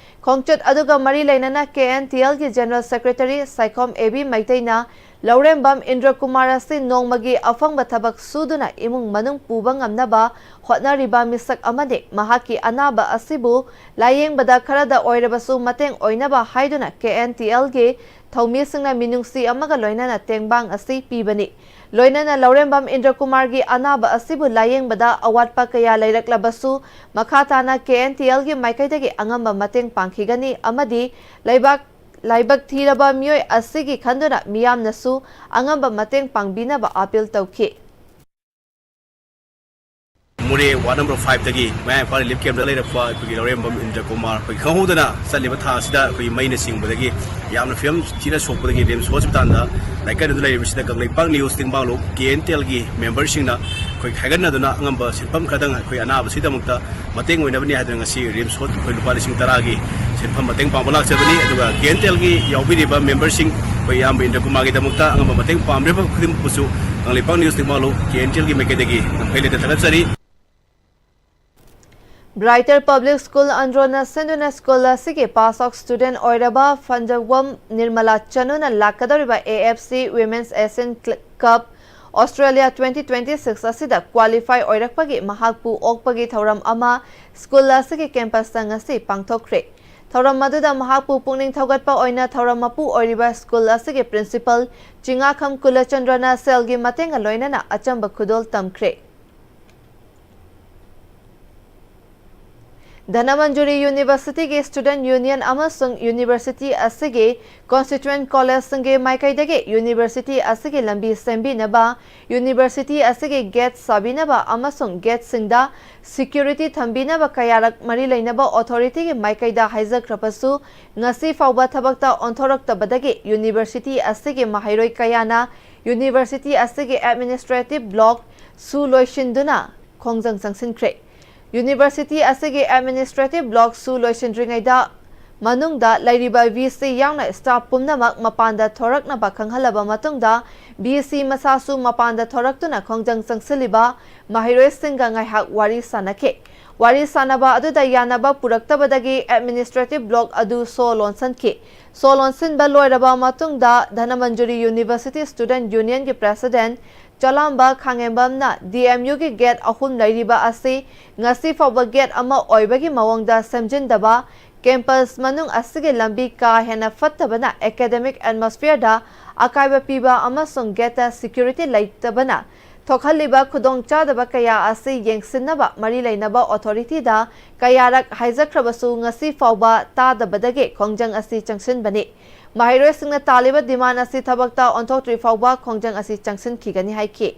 ꯈꯣꯡꯆꯠ ꯑꯗꯨꯒ ꯃꯔꯤ ꯂꯩꯅꯅ ꯀꯦ ꯑꯦꯟ ꯇꯤ ꯑꯦꯜꯒꯤ general secretary Saikhom A B ꯃꯩꯇꯩꯅ ꯂꯧꯔꯦꯝꯕꯝ ꯏꯟꯗ꯭ꯔꯀꯨꯃꯥꯔ ꯑꯁꯤ ꯅꯣꯡꯃꯒꯤ ꯑꯐꯪꯕ ꯊꯕꯛ ꯁꯨꯗꯨꯅ ꯏꯃꯨꯡ ꯃꯅꯨꯡ ꯄꯨꯕ ꯉꯝꯅꯕ ꯍꯣꯠꯅꯔꯤꯕ ꯃꯤꯁꯛ ꯑꯃꯅꯤ꯫ ꯃꯍꯥꯛꯀꯤ ꯑꯅꯥꯕ ꯑꯁꯤꯕꯨ ꯂꯥꯌꯦꯡꯕꯗ ꯈꯔꯗ ꯑꯣꯏꯔꯕꯁꯨ ꯃꯇꯦꯡ ꯑꯣꯏꯅꯕ ꯍꯥꯏꯗꯨꯅ ꯀꯦ ꯑꯦꯟ ꯇꯤ ꯑꯦꯜꯒꯤ ꯊꯧꯃꯤꯁꯤꯡꯅ ꯃꯤꯅꯨꯡꯁꯤ ꯑꯃꯒ ꯂꯣꯏꯅꯅ ꯇꯦꯡꯕꯥꯡ ꯑꯁꯤ ꯄꯤꯕꯅꯤ꯫ ꯂꯣꯏꯅꯅ ꯂꯧꯔꯦꯝꯕꯝ ꯏꯟꯗ꯭ꯔꯀꯨꯃꯥꯔꯒꯤ ꯑꯅꯥꯕ ꯑꯁꯤꯕꯨ ꯂꯥꯌꯦꯡꯕꯗ ꯑꯋꯥꯠꯄ ꯀꯌꯥ ꯂꯩꯔꯛꯂꯕꯁꯨ ꯃꯈꯥ ꯇꯥꯅ ꯀꯦ ꯑꯦꯟ ꯇꯤ ꯑꯦꯜꯒꯤ ꯃꯥꯏꯀꯩꯗꯒꯤ ꯑꯉꯝꯕ ꯃꯇꯦꯡ ꯄꯥꯡꯈꯤꯒꯅꯤ ꯑꯃꯗꯤ ꯂꯩꯕꯥꯛ ꯂꯥꯏꯕꯛ ꯊꯤꯔꯕ ꯃꯤꯑꯣꯏ ꯑꯁꯤꯒꯤ ꯈꯟꯗꯨꯅ ꯃꯤꯌꯥꯝꯅꯁꯨ ꯑꯉꯝꯕ ꯃꯇꯦꯡ ꯄꯥꯡꯕꯤꯅꯕ ꯑꯥꯄꯤꯜ ꯇꯧꯈꯤ꯫ ꯃꯣꯔꯦ ꯋꯥꯔꯗ ꯅꯝꯕꯔ ꯐꯥꯏꯚꯇꯒꯤ ꯃꯌꯥꯡ ꯏꯝꯐꯥꯜ ꯔꯤꯂꯤꯐ ꯀꯦꯝꯞꯇ ꯂꯩꯔꯛꯄ ꯑꯩꯈꯣꯏꯒꯤ ꯂꯧꯔꯦꯝꯕꯝ ꯏꯟꯗ꯭ꯔꯀꯨꯃꯥꯔ ꯑꯩꯈꯣꯏ ꯈꯪꯍꯧꯗꯅ ꯆꯠꯂꯤꯕ ꯊꯥ ꯑꯁꯤꯗ ꯑꯩꯈꯣꯏ ꯃꯩꯅ ꯆꯤꯡꯕꯗꯒꯤ ꯌꯥꯝꯅ ꯐꯤꯕꯝ ꯊꯤꯅ ꯁꯣꯛꯄꯗꯒꯤ ꯔꯤꯝꯁ ꯍꯣꯁꯄꯤꯇꯥꯜꯗ ꯂꯥꯏꯀꯠꯅꯗꯨꯅ ꯂꯩꯔꯤꯕꯁꯤꯗ ꯀꯪꯂꯩꯄꯥꯛ ꯅ꯭ꯌꯨꯁ ꯇꯦꯡꯕꯥꯡꯂꯨꯞ ꯀꯦ ꯑꯦꯟ ꯇꯤ ꯑꯦꯜꯒꯤ ꯃꯦꯝꯕꯔꯁꯤꯡꯅ ꯑꯩꯈꯣꯏ ꯈꯥꯏꯒꯠꯅꯗꯨꯅ ꯑꯉꯝꯕ ꯁꯦꯟꯐꯝ ꯈꯔꯗꯪ ꯑꯩꯈꯣꯏ ꯑꯅꯥꯕꯁꯤꯒꯤꯗꯃꯛꯇ ꯃꯇꯦꯡ ꯑꯣꯏꯅꯕꯅꯤ ꯍꯥꯏꯗꯨꯅ ꯉꯁꯤ ꯔꯤꯝꯁ ꯍꯣꯁꯄꯤꯇꯥꯜ ꯑꯩꯈꯣꯏ ꯂꯨꯄꯥ ꯂꯤꯁꯤꯡ ꯇꯔꯥꯒꯤ ꯁꯦꯟꯐꯝ ꯃꯇꯦꯡ ꯄꯥꯡꯕ ꯂꯥꯛꯆꯕꯅꯤ꯫ ꯑꯗꯨꯒ ꯀꯦ ꯑꯦꯟ ꯇꯤ ꯑꯦꯜꯒꯤ ꯌꯥꯎꯕꯤꯔꯤꯕ ꯃꯦꯝꯕꯔꯁꯤꯡ ꯑꯩꯈꯣꯏ ꯏꯌꯥꯝꯕ ꯏꯟꯗ꯭ꯔꯀꯨꯃꯥꯔꯒꯤꯗꯃꯛꯇ ꯑꯉꯝꯕ ꯃꯇꯦꯡ ꯄꯥꯡꯕꯤꯔꯤꯕ ꯈꯨꯗꯤꯡꯃꯛꯄꯨꯁꯨ ꯀꯪꯂꯩꯄꯥꯛ ꯅ꯭ꯌꯨꯁ ꯇꯦꯡꯕꯥꯡꯂꯨꯞ ꯀꯦ ꯑꯦꯟ ꯇꯤ ꯑꯦꯜꯒꯤ ꯃꯥꯏꯀꯩꯗꯒꯤ ꯌꯥꯝ ꯊꯥꯒꯠꯆꯔꯤ꯫ ꯕ꯭ꯔꯥꯏꯇꯔ ꯄꯕ꯭ꯂꯤꯛ ꯁ꯭ꯀꯨꯜ ꯑꯟꯗ꯭ꯔꯣꯅ ꯁꯤꯟꯗꯨꯅ ꯁ꯭ꯀꯨꯜ ꯑꯁꯤꯒꯤ ꯄꯥꯁ ꯑꯥꯎꯠ ꯁ꯭ꯇꯨꯗꯦꯟꯠ ꯑꯣꯏꯔꯕ ꯐꯟꯖꯋꯝ ꯅꯤꯔꯃꯂꯥ ꯆꯅꯨꯅ ꯂꯥꯛꯀꯗꯧꯔꯤꯕ A F C women's Asian cup Australia twenty twenty-six ꯑꯁꯤꯗ qualify ꯑꯣꯏꯔꯛꯄꯒꯤ ꯃꯍꯥꯛꯄꯨ ꯑꯣꯛꯄꯒꯤ ꯊꯧꯔꯝ ꯑꯃ ꯁ꯭ꯀꯨꯜ ꯑꯁꯤꯒꯤ campusꯇ ꯉꯁꯤ ꯄꯥꯡꯊꯣꯛꯈ꯭ꯔꯦ꯫ ꯊꯧꯔꯝ ꯑꯗꯨꯗ ꯃꯍꯥꯛꯄꯨ ꯄꯨꯛꯅꯤꯡ ꯊꯧꯒꯠꯄ ꯑꯣꯏꯅ ꯊꯧꯔꯝ ꯃꯄꯨ ꯑꯣꯏꯔꯤꯕ ꯁ꯭ꯀꯨꯜ ꯑꯁꯤꯒꯤ principal ꯆꯤꯉꯥꯈꯝ ꯀꯨꯂꯆꯟꯗ꯭ꯔꯅ ꯁꯦꯜꯒꯤ ꯃꯇꯦꯡꯒ ꯂꯣꯏꯅꯅ ꯑꯆꯝꯕ ꯈꯨꯗꯣꯜ ꯇꯝꯈ꯭ꯔꯦ꯫ ꯙꯅꯃꯟꯖꯨꯔꯤ Universityꯒꯤ Student Union ꯑꯃꯁꯨꯡ University ꯑꯁꯤꯒꯤ constituent collegeꯁꯤꯡꯒꯤ ꯃꯥꯏꯀꯩꯗꯒꯤ University ꯑꯁꯤꯒꯤ ꯂꯝꯕꯤ ꯁꯦꯝꯕꯤꯅꯕ, University ꯑꯁꯤꯒꯤ gate ꯁꯥꯕꯤꯅꯕ ꯑꯃꯁꯨꯡ gateꯁꯤꯡꯗ security ꯊꯝꯕꯤꯅꯕ ꯀꯌꯥꯔꯛ ꯃꯔꯤ ꯂꯩꯅꯕ authorityꯒꯤ ꯃꯥꯏꯀꯩꯗ ꯍꯥꯏꯖꯈ꯭ꯔꯕꯁꯨ, ꯉꯁꯤ ꯐꯥꯎꯕ ꯊꯕꯛꯇ ꯑꯣꯟꯊꯣꯔꯛꯇꯕꯗꯒꯤ University ꯑꯁꯤꯒꯤ ꯃꯍꯩꯔꯣꯏ ꯀꯌꯥꯅ University ꯑꯁꯤꯒꯤ administrative block ꯁꯨ ꯂꯣꯏꯁꯤꯟꯗꯨꯅ ꯈꯣꯡꯖꯪ ꯆꯪꯁꯤꯟꯈ꯭ꯔꯦ꯫ University ꯑꯁꯤꯒꯤ administrative block ꯁꯨ ꯂꯣꯏꯁꯤꯟꯗ꯭ꯔꯤꯉꯩꯗ ꯃꯅꯨꯡꯗ ꯂꯩꯔꯤꯕ VC ꯌꯥꯎꯅ staff ꯄꯨꯝꯅꯃꯛ ꯃꯄꯥꯟꯗ ꯊꯣꯔꯛꯅꯕ ꯈꯪꯍꯜꯂꯕ ꯃꯇꯨꯡꯗ, VC ꯃꯁꯥꯁꯨ ꯃꯄꯥꯟꯗ ꯊꯣꯔꯛꯇꯨꯅ ꯈꯣꯡꯖꯪ ꯆꯪꯁꯤꯜꯂꯤꯕ ꯃꯍꯩꯔꯣꯏꯁꯤꯡꯒ ꯉꯥꯏꯍꯥꯛ ꯋꯥꯔꯤ ꯁꯥꯅꯈꯤ꯫ ꯋꯥꯔꯤ ꯁꯥꯅꯕ ꯑꯗꯨꯗ ꯌꯥꯅꯕ ꯄꯨꯔꯛꯇꯕꯗꯒꯤ administrative block ꯑꯗꯨ ꯁꯣ ꯂꯣꯟꯁꯤꯟꯈꯤ꯫ ꯁꯣ ꯂꯣꯟꯁꯤꯟꯕ ꯂꯣꯏꯔꯕ ꯃꯇꯨꯡꯗ, Dhanamanjuri University Student Unionꯒꯤ President ꯆꯂꯥꯝꯕ ꯈꯥꯉꯦꯝꯕꯝꯅ DMUꯒꯤ gate ꯑꯍꯨꯝ ꯂꯩꯔꯤꯕ ꯑꯁꯤ ꯉꯁꯤ ꯐꯥꯎꯕ gate ꯑꯃ ꯑꯣꯏꯕꯒꯤ ꯃꯑꯣꯡꯗ ꯁꯦꯝꯖꯤꯟꯗꯕ, campus ꯃꯅꯨꯡ ꯑꯁꯤꯒꯤ ꯂꯝꯕꯤ ꯀꯥ ꯍꯦꯟꯅ ꯐꯠꯇꯕꯅ academic atmosphereꯗ ꯑꯀꯥꯏꯕ ꯄꯤꯕ ꯑꯃꯁꯨꯡ gateꯇ security ꯂꯩꯇꯕꯅ ꯊꯣꯛꯍꯜꯂꯤꯕ ꯈꯨꯗꯣꯡꯆꯥꯗꯕ ꯀꯌꯥ ꯑꯁꯤ ꯌꯦꯡꯁꯤꯟꯅꯕ ꯃꯔꯤ ꯂꯩꯅꯕ authorityꯗ ꯀꯌꯥꯔꯛ ꯍꯥꯏꯖꯈ꯭ꯔꯕꯁꯨ ꯉꯁꯤ ꯐꯥꯎꯕ ꯇꯥꯗꯕꯗꯒꯤ ꯈꯣꯡꯖꯪ ꯑꯁꯤ ꯆꯪꯁꯤꯟꯕꯅꯤ꯫ ꯃꯍꯩꯔꯣꯏꯁꯤꯡꯅ ꯇꯥꯜꯂꯤꯕ demand ꯑꯁꯤ ꯊꯕꯛꯇ ꯑꯣꯟꯊꯣꯛꯇ꯭ꯔꯤ ꯐꯥꯎꯕ ꯈꯣꯡꯖꯪ ꯑꯁꯤ ꯆꯪꯁꯤꯟꯈꯤꯒꯅꯤ ꯍꯥꯏꯈꯤ꯫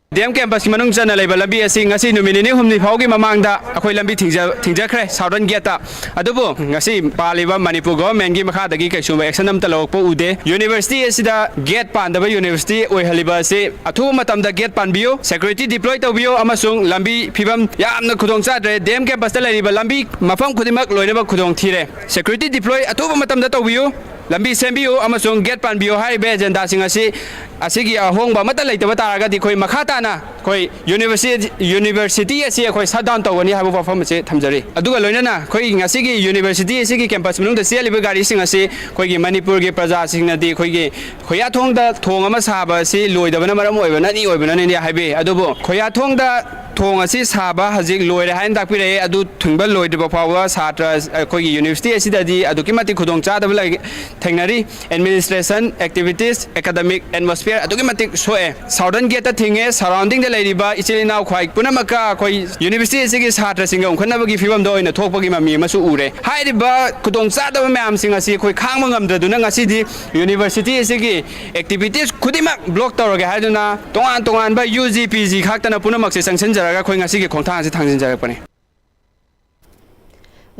DM campusꯀꯤ ꯃꯅꯨꯡ ꯆꯟꯅ ꯂꯩꯕ ꯂꯝꯕꯤ ꯑꯁꯤ ꯉꯁꯤ ꯅꯨꯃꯤꯠ ꯅꯤꯅꯤ ꯍꯨꯝꯅꯤ ꯐꯥꯎꯒꯤ ꯃꯃꯥꯡꯗ ꯑꯩꯈꯣꯏ ꯂꯝꯕꯤ ꯊꯤꯡꯖ-, ꯊꯤꯡꯖꯈ꯭ꯔꯦ southern gateꯇ꯫ ꯑꯗꯨꯕꯨ ꯉꯁꯤ ꯄꯥꯜꯂꯤꯕ ꯃꯅꯤꯄꯨꯔ governmentꯀꯤ ꯃꯈꯥꯗꯒꯤ ꯀꯩꯁꯨꯝꯕ action ꯑꯃꯠꯇ ꯂꯧꯔꯛꯄ ꯎꯗꯦ꯫ University ꯑꯁꯤꯗ gate ꯄꯥꯟꯗꯕ university ꯑꯣꯏꯍꯜꯂꯤꯕ ꯑꯁꯤ ꯑꯊꯨꯕ ꯃꯇꯝꯗ gate ꯄꯥꯟꯕꯤꯌꯨ, security deploy ꯇꯧꯕꯤꯌꯨ ꯑꯃꯁꯨꯡ ꯂꯝꯕꯤ ꯐꯤꯕꯝ ꯌꯥꯝꯅ ꯈꯨꯗꯣꯡ ꯆꯥꯗ꯭ꯔꯦ꯫ DM campusꯇ ꯂꯩꯔꯤꯕ ꯂꯝꯕꯤ ꯃꯐꯝ ꯈꯨꯗꯤꯡꯃꯛ ꯂꯣꯏꯅꯃꯛ ꯈꯨꯗꯣꯡ ꯊꯤꯔꯦ꯫ Security deploy ꯑꯊꯨꯕ ꯃꯇꯝꯗ ꯇꯧꯕꯤꯌꯨ꯫ ꯂꯝꯕꯤ ꯁꯦꯝꯕꯤꯌꯨ ꯑꯃꯁꯨꯡ ꯒꯦꯠ ꯄꯥꯟꯕꯤꯌꯨ ꯍꯥꯏꯔꯤꯕ ꯑꯦꯖꯦꯟꯗꯥꯁꯤꯡ ꯑꯁꯤ, ꯑꯁꯤꯒꯤ ꯑꯍꯣꯡꯕ ꯑꯃꯠꯇ ꯂꯩꯇꯕ ꯇꯥꯔꯒꯗꯤ ꯑꯩꯈꯣꯏ ꯃꯈꯥ ꯇꯥꯅ ꯑꯩꯈꯣꯏ ꯌꯨꯅꯤꯚꯔꯁꯤ-, ꯌꯨꯅꯤꯚꯔꯁꯤꯇꯤ ꯑꯁꯤ ꯑꯩꯈꯣꯏ ꯁꯠ ꯗꯥꯎꯟ ꯇꯧꯒꯅꯤ ꯍꯥꯏꯕ ꯋꯥꯐꯝ ꯑꯁꯤ ꯊꯝꯖꯔꯤ꯫ ꯑꯗꯨꯒ ꯂꯣꯏꯅꯅ ꯑꯩꯈꯣꯏ ꯉꯁꯤꯒꯤ ꯌꯨꯅꯤꯚꯔꯁꯤꯇꯤ ꯑꯁꯤꯒꯤ ꯀꯦꯝꯄꯁ ꯃꯅꯨꯡꯗ ꯆꯦꯜꯂꯤꯕ ꯒꯥꯔꯤꯁꯤꯡ ꯑꯁꯤ ꯑꯩꯈꯣꯏꯒꯤ ꯃꯅꯤꯄꯨꯔꯒꯤ ꯄ꯭ꯔꯖꯥꯁꯤꯡꯅꯗꯤ ꯑꯩꯈꯣꯏꯒꯤ ꯈꯣꯌꯥꯊꯣꯡꯗ ꯊꯣꯡ ꯑꯃ ꯁꯥꯕ ꯑꯁꯤ ꯂꯣꯏꯗꯕꯅ ꯃꯔꯝ ꯑꯣꯏꯕꯅꯅꯤ, ꯑꯣꯏꯕꯅꯅꯤ ꯍꯥꯏꯕꯤ꯫ ꯑꯗꯨꯕꯨ ꯈꯣꯌꯥꯊꯣꯡꯗ ꯊꯣꯡ ꯑꯁꯤ ꯁꯥꯕ ꯍꯧꯖꯤꯛ ꯂꯣꯏꯔꯦ ꯍꯥꯏꯅ ꯇꯥꯛꯄꯤꯔꯛꯑꯦ꯫ ꯑꯗꯨ ꯊꯤꯡꯕ ꯂꯣꯏꯗ꯭ꯔꯤꯕ ꯐꯥꯎꯕ ꯁꯥꯇ꯭ꯔ ꯑꯩꯈꯣꯏꯒꯤ ꯌꯨꯅꯤꯚꯔꯁꯤꯇꯤ ꯑꯁꯤꯗꯗꯤ ꯑꯗꯨꯛꯀꯤ ꯃꯇꯤꯛ ꯈꯨꯗꯣꯡꯆꯥꯗꯕ ꯂꯩ-, ꯊꯦꯡꯅꯔꯤ꯫ ꯑꯦꯗꯃꯤꯅꯤꯁꯇ꯭ꯔꯦꯁꯟ, ꯑꯦꯛꯇꯤꯚꯤꯇꯤꯁ, ꯑꯦꯀꯥꯗꯃꯤꯛ ꯑꯦꯠꯃꯣꯁꯐꯤꯌꯔ ꯑꯗꯨꯛꯀꯤ ꯃꯇꯤꯛ ꯁꯣꯛꯑꯦ꯫ ꯁꯥꯎꯗꯔꯟ ꯒꯦꯠꯇ ꯊꯤꯡꯉꯦ꯫ ꯁꯔꯥꯎꯟꯗꯤꯡꯗ ꯂꯩꯔꯤꯕ ꯏꯆꯤꯜ ꯏꯅꯥꯎ ꯈ꯭ꯋꯥꯏ ꯄꯨꯝꯅꯃꯛꯀ ꯑꯩꯈꯣꯏ ꯌꯨꯅꯤꯚꯔꯁꯤꯇꯤ ꯑꯁꯤꯒꯤ ꯁꯥꯇ꯭ꯔꯁꯤꯡꯒ ꯎꯅꯈꯠꯅꯕꯒꯤ ꯐꯤꯕꯝꯗ ꯑꯣꯏꯅ ꯊꯣꯛꯄꯒꯤ ꯃꯃꯤ ꯑꯃꯁꯨ ꯎꯔꯦ꯫ ꯍꯥꯏꯔꯤꯕ ꯈꯨꯗꯣꯡꯆꯥꯗꯕ ꯃꯌꯥꯝꯁꯤꯡ ꯑꯁꯤ ꯑꯩꯈꯣꯏ ꯈꯥꯡꯕ ꯉꯝꯗ꯭ꯔꯗꯨꯅ ꯉꯁꯤꯗꯤ ꯌꯨꯅꯤꯚꯔꯁꯤꯇꯤ ꯑꯁꯤꯒꯤ ꯑꯦꯛꯇꯤꯚꯤꯇꯤꯁ ꯈꯨꯗꯤꯡꯃꯛ ꯕ꯭ꯂꯣꯛ ꯇꯧꯔꯒꯦ ꯍꯥꯏꯗꯨꯅ ꯇꯣꯉꯥꯟ ꯇꯣꯉꯥꯟꯕ ꯌꯨ ꯖꯤ, ꯄꯤ ꯖꯤ ꯈꯥꯛꯇꯅ ꯄꯨꯝꯅꯃꯛꯁꯦ ꯆꯪꯁꯤꯟꯖꯔꯒ ꯑꯩꯈꯣꯏ ꯉꯁꯤꯒꯤ ꯈꯣꯡꯊꯥꯡ ꯑꯁꯤ ꯊꯥꯡꯖꯤꯟꯖꯔꯛꯄꯅꯤ꯫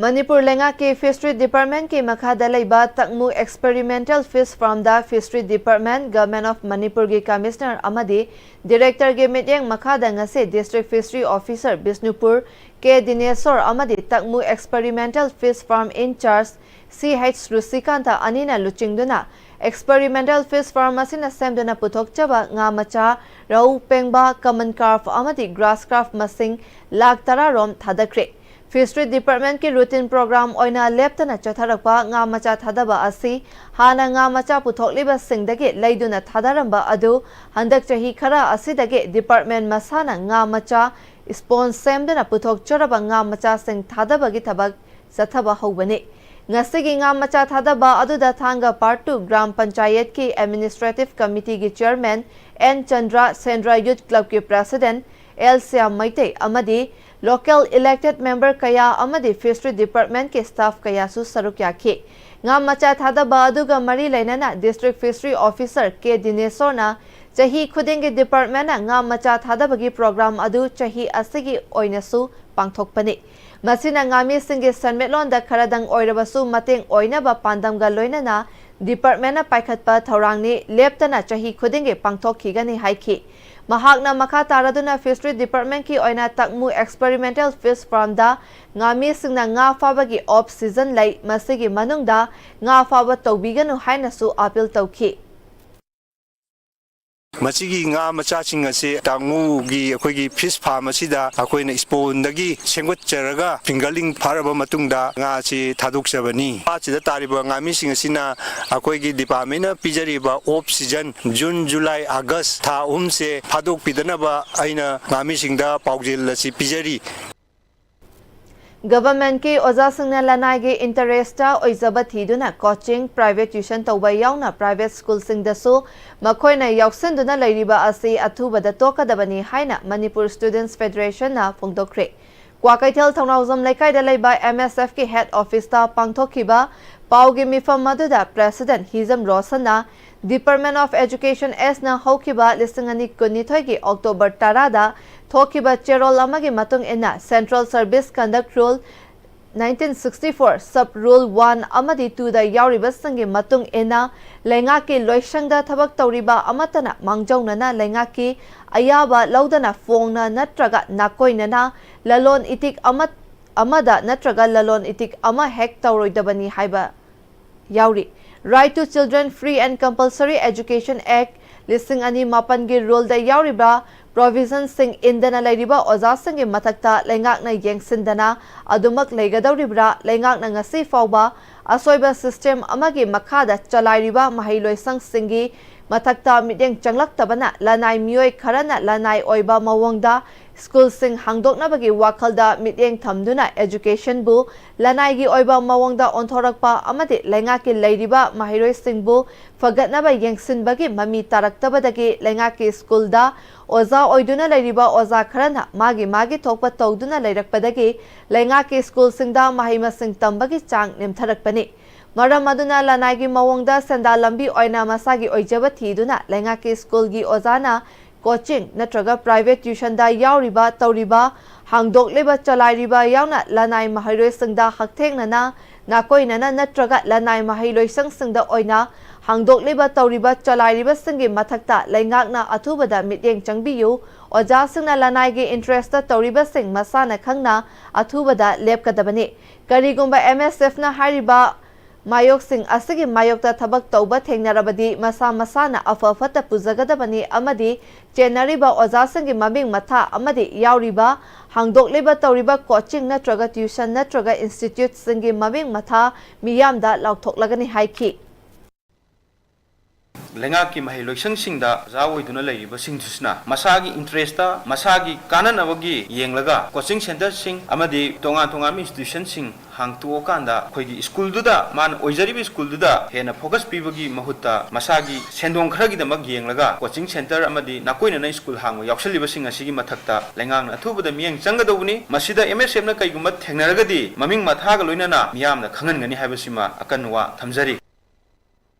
ꯃꯅꯤꯄꯨꯔ ꯂꯩꯉꯥꯛꯀꯤ ꯐꯤꯁꯔꯤ ꯗꯤꯄꯥꯔꯠꯃꯦꯟꯠꯀꯤ ꯃꯈꯥꯗ ꯂꯩꯕ ꯇꯛꯃꯨ ꯑꯦꯛꯁꯄꯦꯔꯤꯃꯦꯟꯇꯦꯜ ꯐꯤꯁ ꯐꯥꯔꯝꯗ ꯐꯤꯁꯔꯤ ꯗꯤꯄꯥꯔꯠꯃꯦꯟꯠ, ꯒꯚꯔꯟꯃꯦꯟꯠ ꯑꯣꯐ ꯃꯅꯤꯄꯨꯔꯒꯤ ꯀꯃꯤꯁꯅꯔ ꯑꯃꯗꯤ ꯗꯤꯔꯦꯛꯇꯔꯒꯤ ꯃꯤꯠꯌꯦꯡ ꯃꯈꯥꯗ ꯉꯁꯤ ꯗꯤꯁꯇ꯭ꯔꯤꯛ ꯐꯤꯁꯔꯤ ꯑꯣꯐꯤꯁꯔ ꯕꯤꯁꯅꯨꯄꯨꯔ ꯀꯦ ꯗꯤꯅꯦꯁꯣꯔ ꯑꯃꯗꯤ ꯇꯛꯃꯨ ꯑꯦꯛꯁꯄꯦꯔꯤꯃꯦꯟꯇꯦꯜ ꯐꯤꯁ ꯐꯥꯔꯝ ꯏꯟꯆꯥꯔꯖ ꯁꯤ ꯑꯩꯆ ꯔꯨꯁꯤꯀꯥꯟꯇ ꯑꯅꯤꯅ ꯂꯨꯆꯤꯡꯗꯨꯅ ꯑꯦꯛꯁꯄꯦꯔꯤꯃꯦꯟꯇꯦꯜ ꯐꯤꯁ ꯐꯥꯔꯝ ꯑꯁꯤꯅ ꯁꯦꯝꯗꯨꯅ ꯄꯨꯊꯣꯛꯆꯕ ꯉꯥ ꯃꯆꯥ, ꯔꯧ, ꯄꯦꯡꯕꯥ, ꯀꯃꯟ ꯀꯥꯔꯞ ꯑꯃꯗꯤ ꯒ꯭ꯔꯥꯁ ꯀꯥꯔꯞ ꯃꯁꯤꯡ ꯂꯥꯈ ꯇꯔꯥ ꯔꯣꯝ ꯊꯥꯗꯈ꯭ꯔꯦ꯫ ꯐꯤꯁꯔꯤ ꯗꯤꯄꯥꯔꯠꯃꯦꯟꯠꯀꯤ ꯔꯨꯇꯤꯟ ꯄ꯭ꯔꯣꯒ꯭ꯔꯥꯝ ꯑꯣꯏꯅ ꯂꯦꯞꯇꯅ ꯆꯠꯊꯔꯛꯄ ꯉꯥ ꯃꯆꯥ ꯊꯥꯗꯕ ꯑꯁꯤ ꯍꯥꯟꯅ ꯉꯥ ꯃꯆꯥ ꯄꯨꯊꯣꯛꯂꯤꯕꯁꯤꯡꯗꯒꯤ ꯂꯩꯗꯨꯅ ꯊꯥꯗꯔꯝꯕ ꯑꯗꯨ ꯍꯟꯗꯛ ꯆꯍꯤ ꯈꯔ ꯑꯁꯤꯗꯒꯤ ꯗꯤꯄꯥꯔꯠꯃꯦꯟꯠ ꯃꯁꯥꯅ ꯉꯥ ꯃꯆꯥ ꯁ꯭ꯄꯣꯟꯖ ꯁꯦꯝꯗꯨꯅ ꯄꯨꯊꯣꯛꯆꯔꯕ ꯉꯥ ꯃꯆꯥꯁꯤꯡ ꯊꯥꯗꯕꯒꯤ ꯊꯕꯛ ꯆꯠꯊꯕ ꯍꯧꯕꯅꯤ꯫ ꯉꯁꯤꯒꯤ ꯉꯥ ꯃꯆꯥ ꯊꯥꯗꯕ ꯑꯗꯨꯗ ꯊꯥꯡꯒ ꯄꯥꯔꯠ ꯇꯨ ꯒ꯭ꯔꯥꯝ ꯄꯟꯆꯥꯌꯠꯀꯤ ꯑꯦꯗꯃꯤꯅꯤꯁꯇ꯭ꯔꯦꯇꯤꯚ ꯀꯃꯤꯇꯤꯒꯤ chairman N Chandra, Sendra youth ꯀ꯭ꯂꯕꯀꯤ ꯄ꯭ꯔꯦꯁꯤꯗꯦꯟꯠ ꯑꯦꯜ ꯁ꯭ꯌꯥꯝ ꯃꯩꯇꯩ ꯑꯃꯗꯤ ꯂꯣꯀꯦꯜ ꯏꯂꯦꯛꯇꯦꯗ ꯃꯦꯝꯕꯔ ꯀꯌꯥ ꯑꯃꯗꯤ ꯐꯤꯁꯔꯤ ꯗꯤꯄꯥꯔꯠꯃꯦꯟꯠꯀꯤ ꯁ꯭ꯇꯥꯐ ꯀꯌꯥꯁꯨ ꯁꯔꯨꯛ ꯌꯥꯈꯤ꯫ ꯉꯥ ꯃꯆꯥ ꯊꯥꯗꯕ ꯑꯗꯨꯒ ꯃꯔꯤ ꯂꯩꯅꯅ ꯗꯤꯁꯇ꯭ꯔꯤꯛ ꯐꯤꯁꯔꯤ ꯑꯣꯐꯤꯁꯔ ꯀꯦ ꯗꯤꯅꯦꯁꯣꯔꯅ ꯆꯍꯤ ꯈꯨꯗꯤꯡꯒꯤ ꯗꯤꯄꯥꯔꯠꯃꯦꯟꯠꯅ ꯉꯥ ꯃꯆꯥ ꯊꯥꯗꯕꯒꯤ ꯄ꯭ꯔꯣꯒ꯭ꯔꯥꯝ ꯑꯗꯨ ꯆꯍꯤ ꯑꯁꯤꯒꯤ ꯑꯣꯏꯅꯁꯨ ꯄꯥꯡꯊꯣꯛꯄꯅꯤ꯫ ꯃꯁꯤꯅ ꯉꯥꯃꯤꯁꯤꯡꯒꯤ ꯁꯦꯟꯃꯤꯠꯂꯣꯟꯗ ꯈꯔꯗꯪ ꯑꯣꯏꯔꯕꯁꯨ ꯃꯇꯦꯡ ꯑꯣꯏꯅꯕ ꯄꯥꯟꯗꯝꯒ ꯂꯣꯏꯅꯅ ꯗꯤꯄꯥꯔꯠꯃꯦꯟꯠꯅ ꯄꯥꯏꯈꯠꯄ ꯊꯧꯔꯥꯡꯅꯤ, ꯂꯦꯞꯇꯅ ꯆꯍꯤ ꯈꯨꯗꯤꯡꯒꯤ ꯄꯥꯡꯊꯣꯛꯈꯤꯒꯅꯤ ꯍꯥꯏꯈꯤ꯫ ꯃꯍꯥꯛꯅ ꯃꯈꯥ ꯇꯥꯔꯗꯨꯅ Fishery Departmentꯀꯤ ꯑꯣꯏꯅ ꯇꯛꯃꯨ Experimental Fish Farmꯗ ꯉꯥꯃꯤꯁꯤꯡꯅ ꯉꯥ ꯐꯥꯕꯒꯤ off season ꯂꯩ, ꯃꯁꯤꯒꯤ ꯃꯅꯨꯡꯗ ꯉꯥ ꯐꯥꯕ ꯇꯧꯕꯤꯒꯅꯨ ꯍꯥꯏꯅꯁꯨ appeal ꯇꯧꯈꯤ꯫ ꯃꯁꯤꯒꯤ ꯉꯥ ꯃꯆꯥꯁꯤꯡ ꯑꯁꯤ ꯇꯥꯡꯉꯨꯒꯤ ꯑꯩꯈꯣꯏꯒꯤ fish farm ꯑꯁꯤꯗ ꯑꯩꯈꯣꯏꯅ spawnꯗꯒꯤ ꯁꯦꯝꯒꯠꯆꯔꯒ fingerling ꯐꯥꯔꯕ ꯃꯇꯨꯡꯗ ꯉꯥ ꯑꯁꯤ ꯊꯥꯗꯣꯛꯆꯕꯅꯤ꯫ ꯄꯥꯠꯁꯤꯗ ꯇꯥꯔꯤꯕ ꯉꯥꯃꯤꯁꯤꯡ ꯑꯁꯤꯅ ꯑꯩꯈꯣꯏꯒꯤ departmentꯅ ꯄꯤꯖꯔꯤꯕ off season, June, July, August ꯊꯥ ꯑꯍꯨꯝꯁꯦ ꯐꯥꯗꯣꯛꯄꯤꯗꯅꯕ ꯑꯩꯅ ꯉꯥꯃꯤꯁꯤꯡꯗ ꯄꯥꯎꯖꯦꯜ ꯑꯁꯤ ꯄꯤꯖꯔꯤ꯫ Governmentꯀꯤ ꯑꯣꯖꯥꯁꯤꯡꯅ ꯂꯅꯥꯏꯒꯤ interestꯇ ꯑꯣꯏꯖꯕ ꯊꯤꯗꯨꯅ coaching, private tuition ꯇꯧꯕ ꯌꯥꯎꯅ private schoolꯁꯤꯡꯗꯁꯨ ꯃꯈꯣꯏꯅ ꯌꯥꯎꯁꯤꯟꯗꯨꯅ ꯂꯩꯔꯤꯕ ꯑꯁꯤ ꯑꯊꯨꯕꯗ ꯇꯣꯛꯀꯗꯕꯅꯤ ꯍꯥꯏꯅ Manipur Students Federationꯅ ꯐꯣꯡꯗꯣꯛꯈ꯭ꯔꯦ꯫ ꯀ꯭ꯋꯥꯀꯩꯊꯦꯜ ꯊꯧꯅꯥꯎꯖꯝ ꯂꯩꯀꯥꯏꯗ ꯂꯩꯕ MSFꯀꯤ head officeꯇ ꯄꯥꯡꯊꯣꯛꯈꯤꯕ ꯄꯥꯎꯒꯤ ꯃꯤꯐꯝ ꯑꯗꯨꯗ President Hijam ꯔꯣꯁꯟꯅ Department of Education ꯑꯦꯁꯅ ꯍꯧꯈꯤꯕ ꯂꯤꯁꯤꯡ ꯑꯅꯤ ꯀꯨꯟꯅꯤꯊꯣꯏꯒꯤ October ꯇꯔꯥꯗ ꯊꯣꯛꯈꯤꯕ ꯆꯦꯔꯣꯜ ꯑꯃꯒꯤ ꯃꯇꯨꯡ ꯏꯟꯅ Central Service Conduct Rule nineteen sixty-four, Sub Rule one ꯑꯃꯗꯤ twoꯗ ꯌꯥꯎꯔꯤꯕꯁꯤꯡꯒꯤ ꯃꯇꯨꯡ ꯏꯟꯅ ꯂꯩꯉꯥꯛꯀꯤ ꯂꯣꯏꯁꯪꯗ ꯊꯕꯛ ꯇꯧꯔꯤꯕ ꯑꯃꯠꯇꯅ ꯃꯥꯡꯖꯧꯅꯅ ꯂꯩꯉꯥꯛꯀꯤ ꯑꯌꯥꯕ ꯂꯧꯗꯅ ꯐꯣꯡꯅ ꯅꯠꯇ꯭ꯔꯒ ꯅꯥꯀꯣꯏꯅꯅ ꯂꯂꯣꯟ ꯏꯇꯤꯛ ꯑꯃ ꯑꯃꯗ ꯅꯠꯇ꯭ꯔꯒ ꯂꯂꯣꯟ ꯏꯇꯤꯛ ꯑꯃ ꯍꯦꯛ ꯇꯧꯔꯣꯏꯗꯕꯅꯤ ꯍꯥꯏꯕ ꯌꯥꯎꯔꯤ꯫ Right to Children Free and Compulsory Education Act ꯂꯤꯁꯤꯡ ꯑꯅꯤ ꯃꯥꯄꯟꯒꯤ ruleꯗ ꯌꯥꯎꯔꯤꯕ provisionꯁꯤꯡ ꯏꯟꯗꯅ ꯂꯩꯔꯤꯕ ꯑꯣꯖꯥꯁꯤꯡꯒꯤ ꯃꯊꯛꯇ ꯂꯩꯉꯥꯛꯅ ꯌꯦꯡꯁꯤꯟꯗꯅ ꯑꯗꯨꯃꯛ ꯂꯩꯒꯗꯧꯔꯤꯕ꯭ꯔꯥ? ꯂꯩꯉꯥꯛꯅ ꯉꯁꯤ ꯐꯥꯎꯕ ꯑꯁꯣꯏꯕ system ꯑꯃꯒꯤ ꯃꯈꯥꯗ ꯆꯂꯥꯏꯔꯤꯕ ꯃꯍꯩꯂꯣꯏꯁꯪꯁꯤꯡꯒꯤ ꯃꯊꯛꯇ ꯃꯤꯠꯌꯦꯡ ꯆꯪꯂꯛꯇꯕꯅ ꯂꯅꯥꯏ ꯃꯤꯑꯣꯏ ꯈꯔꯅ ꯂꯅꯥꯏ ꯑꯣꯏꯕ ꯃꯑꯣꯡꯗ schoolꯁꯤꯡ ꯍꯥꯡꯗꯣꯛꯅꯕꯒꯤ ꯋꯥꯈꯜꯗ ꯃꯤꯠꯌꯦꯡ ꯊꯝꯗꯨꯅ educationꯕꯨ ꯂꯅꯥꯏꯒꯤ ꯑꯣꯏꯕ ꯃꯑꯣꯡꯗ ꯑꯣꯟꯊꯣꯔꯛꯄ ꯑꯃꯗꯤ ꯂꯩꯉꯥꯛꯀꯤ ꯂꯩꯔꯤꯕ ꯃꯍꯩꯔꯣꯏꯁꯤꯡꯕꯨ ꯐꯒꯠꯅꯕ ꯌꯦꯡꯁꯤꯟꯕꯒꯤ ꯃꯃꯤ ꯇꯥꯔꯛꯇꯕꯗꯒꯤ ꯂꯩꯉꯥꯛꯀꯤ schoolꯗ ꯑꯣꯖꯥ ꯑꯣꯏꯗꯨꯅ ꯂꯩꯔꯤꯕ ꯑꯣꯖꯥ ꯈꯔꯅ ꯃꯥꯒꯤ ꯃꯥꯒꯤ ꯊꯣꯛꯄ ꯇꯧꯗꯨꯅ ꯂꯩꯔꯛꯄꯗꯒꯤ ꯂꯩꯉꯥꯛꯀꯤ schoolꯁꯤꯡꯗ ꯃꯍꯩ ꯃꯁꯤꯡ ꯇꯝꯕꯒꯤ ꯆꯥꯡ ꯅꯦꯝꯊꯔꯛꯄꯅꯤ꯫ ꯃꯔꯝ ꯑꯗꯨꯅ ꯂꯅꯥꯏꯒꯤ ꯃꯑꯣꯡꯗ ꯁꯦꯟꯗꯥꯟ ꯂꯝꯕꯤ ꯑꯣꯏꯅ ꯃꯁꯥꯒꯤ ꯑꯣꯏꯖꯕ ꯊꯤꯗꯨꯅ ꯂꯩꯉꯥꯛꯀꯤ schoolꯒꯤ ꯑꯣꯖꯥꯅ ꯀꯣꯆꯤꯡ ꯅꯠꯇ꯭ꯔꯒ ꯄ꯭ꯔꯥꯏꯚꯦꯠ ꯇ꯭ꯌꯨꯁꯟꯗ ꯌꯥꯎꯔꯤꯕ, ꯇꯧꯔꯤꯕ, ꯍꯥꯡꯗꯣꯛꯂꯤꯕ, ꯆꯂꯥꯏꯔꯤꯕ ꯌꯥꯎꯅ ꯂꯅꯥꯏ ꯃꯍꯩꯔꯣꯏꯁꯤꯡꯗ ꯍꯛꯊꯦꯡꯅꯅ, ꯅꯥꯀꯣꯏꯅꯅ ꯅꯠꯇ꯭ꯔꯒ ꯂꯅꯥꯏ ꯃꯍꯩ ꯂꯣꯏꯁꯪꯁꯤꯡꯗ ꯑꯣꯏꯅ ꯍꯥꯡꯗꯣꯛꯂꯤꯕ, ꯇꯧꯔꯤꯕ, ꯆꯂꯥꯏꯔꯤꯕꯁꯤꯡꯒꯤ ꯃꯊꯛꯇ ꯂꯩꯉꯥꯛꯅ ꯑꯊꯨꯕꯗ ꯃꯤꯠꯌꯦꯡ ꯆꯪꯕꯤꯌꯨ꯫ ꯑꯣꯖꯥꯁꯤꯡꯅ ꯂꯅꯥꯏꯒꯤ ꯏꯟꯇꯔꯦꯁꯇ ꯇꯧꯔꯤꯕꯁꯤꯡ ꯃꯁꯥꯅ ꯈꯪꯅ ꯑꯊꯨꯕꯗ ꯂꯦꯞꯀꯗꯕꯅꯤ꯫ ꯀꯔꯤꯒꯨꯝꯕ ꯑꯦꯝ ꯑꯦꯁ ꯑꯦꯐꯅ ꯍꯥꯏꯔꯤꯕ ꯃꯥꯌꯣꯛꯁꯤꯡ ꯑꯁꯤꯒꯤ ꯃꯥꯌꯣꯛꯇ ꯊꯕꯛ ꯇꯧꯕ ꯊꯦꯡꯅꯔꯕꯗꯤ ꯃꯁꯥ ꯃꯁꯥꯅ ꯑꯐ ꯐꯠꯇ ꯄꯨꯖꯒꯗꯕꯅꯤ ꯑꯃꯗꯤ ꯆꯦꯟꯅꯔꯤꯕ ꯑꯣꯖꯥꯁꯤꯡꯒꯤ ꯃꯃꯤꯡ ꯃꯊꯥ ꯑꯃꯗꯤ ꯌꯥꯎꯔꯤꯕ, ꯍꯥꯡꯗꯣꯛꯂꯤꯕ, ꯇꯧꯔꯤꯕ ꯀꯣꯆꯤꯡ ꯅꯠꯇ꯭ꯔꯒ ꯇ꯭ꯌꯨꯁꯟ ꯅꯠꯇ꯭ꯔꯒ ꯏꯟꯁꯇꯤꯇ꯭ꯌꯨꯠꯁꯤꯡꯒꯤ ꯃꯃꯤꯡ ꯃꯊꯥ ꯃꯤꯌꯥꯝꯗ ꯂꯥꯎꯊꯣꯛꯂꯒꯅꯤ ꯍꯥꯏꯈꯤ꯫ ꯂꯩꯉꯥꯛꯀꯤ ꯃꯍꯩ ꯂꯣꯏꯁꯪꯁꯤꯡꯗ ꯑꯣꯖꯥ ꯑꯣꯏꯗꯨꯅ ꯂꯩꯔꯤꯕꯁꯤꯡꯗꯨꯁꯤꯅ ꯃꯁꯥꯒꯤ ꯏꯟꯇꯔꯦꯁꯇ, ꯃꯁꯥꯒꯤ ꯀꯥꯟꯅꯅꯕꯒꯤ ꯌꯦꯡꯂꯒ ꯀꯣꯆꯤꯡ ꯁꯦꯟꯇꯔꯁꯤꯡ ꯑꯃꯗꯤ ꯇꯣꯉꯥꯟ ꯇꯣꯉꯥꯟꯕ ꯏꯟꯁꯇꯤꯇ꯭ꯌꯨꯁꯟꯁꯤꯡ ꯍꯥꯡꯇꯣꯛꯑꯀꯥꯟꯗ ꯑꯩꯈꯣꯏꯒꯤ ꯁ꯭ꯀꯨꯜꯗꯨꯗ, ꯃꯥꯅ ꯑꯣꯏꯖꯔꯤꯕ ꯁ꯭ꯀꯨꯜꯗꯨꯗ ꯍꯦꯟꯅ ꯐꯣꯀꯁ ꯄꯤꯕꯒꯤ ꯃꯍꯨꯠꯇ ꯃꯁꯥꯒꯤ ꯁꯦꯟꯗꯣꯡ ꯈꯔꯒꯤꯗꯃꯛ ꯌꯦꯡꯂꯒ ꯀꯣꯆꯤꯡ ꯁꯦꯟꯇꯔ ꯑꯃꯗꯤ ꯅꯥꯀꯣꯏꯅꯅ ꯁ꯭ꯀꯨꯜ ꯍꯥꯡꯕ ꯌꯥꯎꯁꯜꯂꯤꯕꯁꯤꯡ ꯑꯁꯤꯒꯤ ꯃꯊꯛꯇ ꯂꯩꯉꯥꯛꯅ ꯑꯊꯨꯕꯗ ꯃꯤꯠꯌꯦꯡ ꯆꯪꯒꯗꯧꯕꯅꯤ꯫ ꯃꯁꯤꯗ ꯑꯦꯝ ꯑꯦꯁ ꯑꯦꯐꯅ ꯀꯩꯒꯨꯝꯕ ꯊꯦꯡꯅꯔꯒꯗꯤ ꯃꯃꯤꯡ ꯃꯊꯥꯒ ꯂꯣꯏꯅꯅ ꯃꯤꯌꯥꯝꯅ ꯈꯪꯍꯟꯒꯅꯤ ꯍꯥꯏꯕꯁꯤꯃ ꯑꯀꯟꯕ ꯋꯥ ꯊꯝꯖꯔꯤ꯫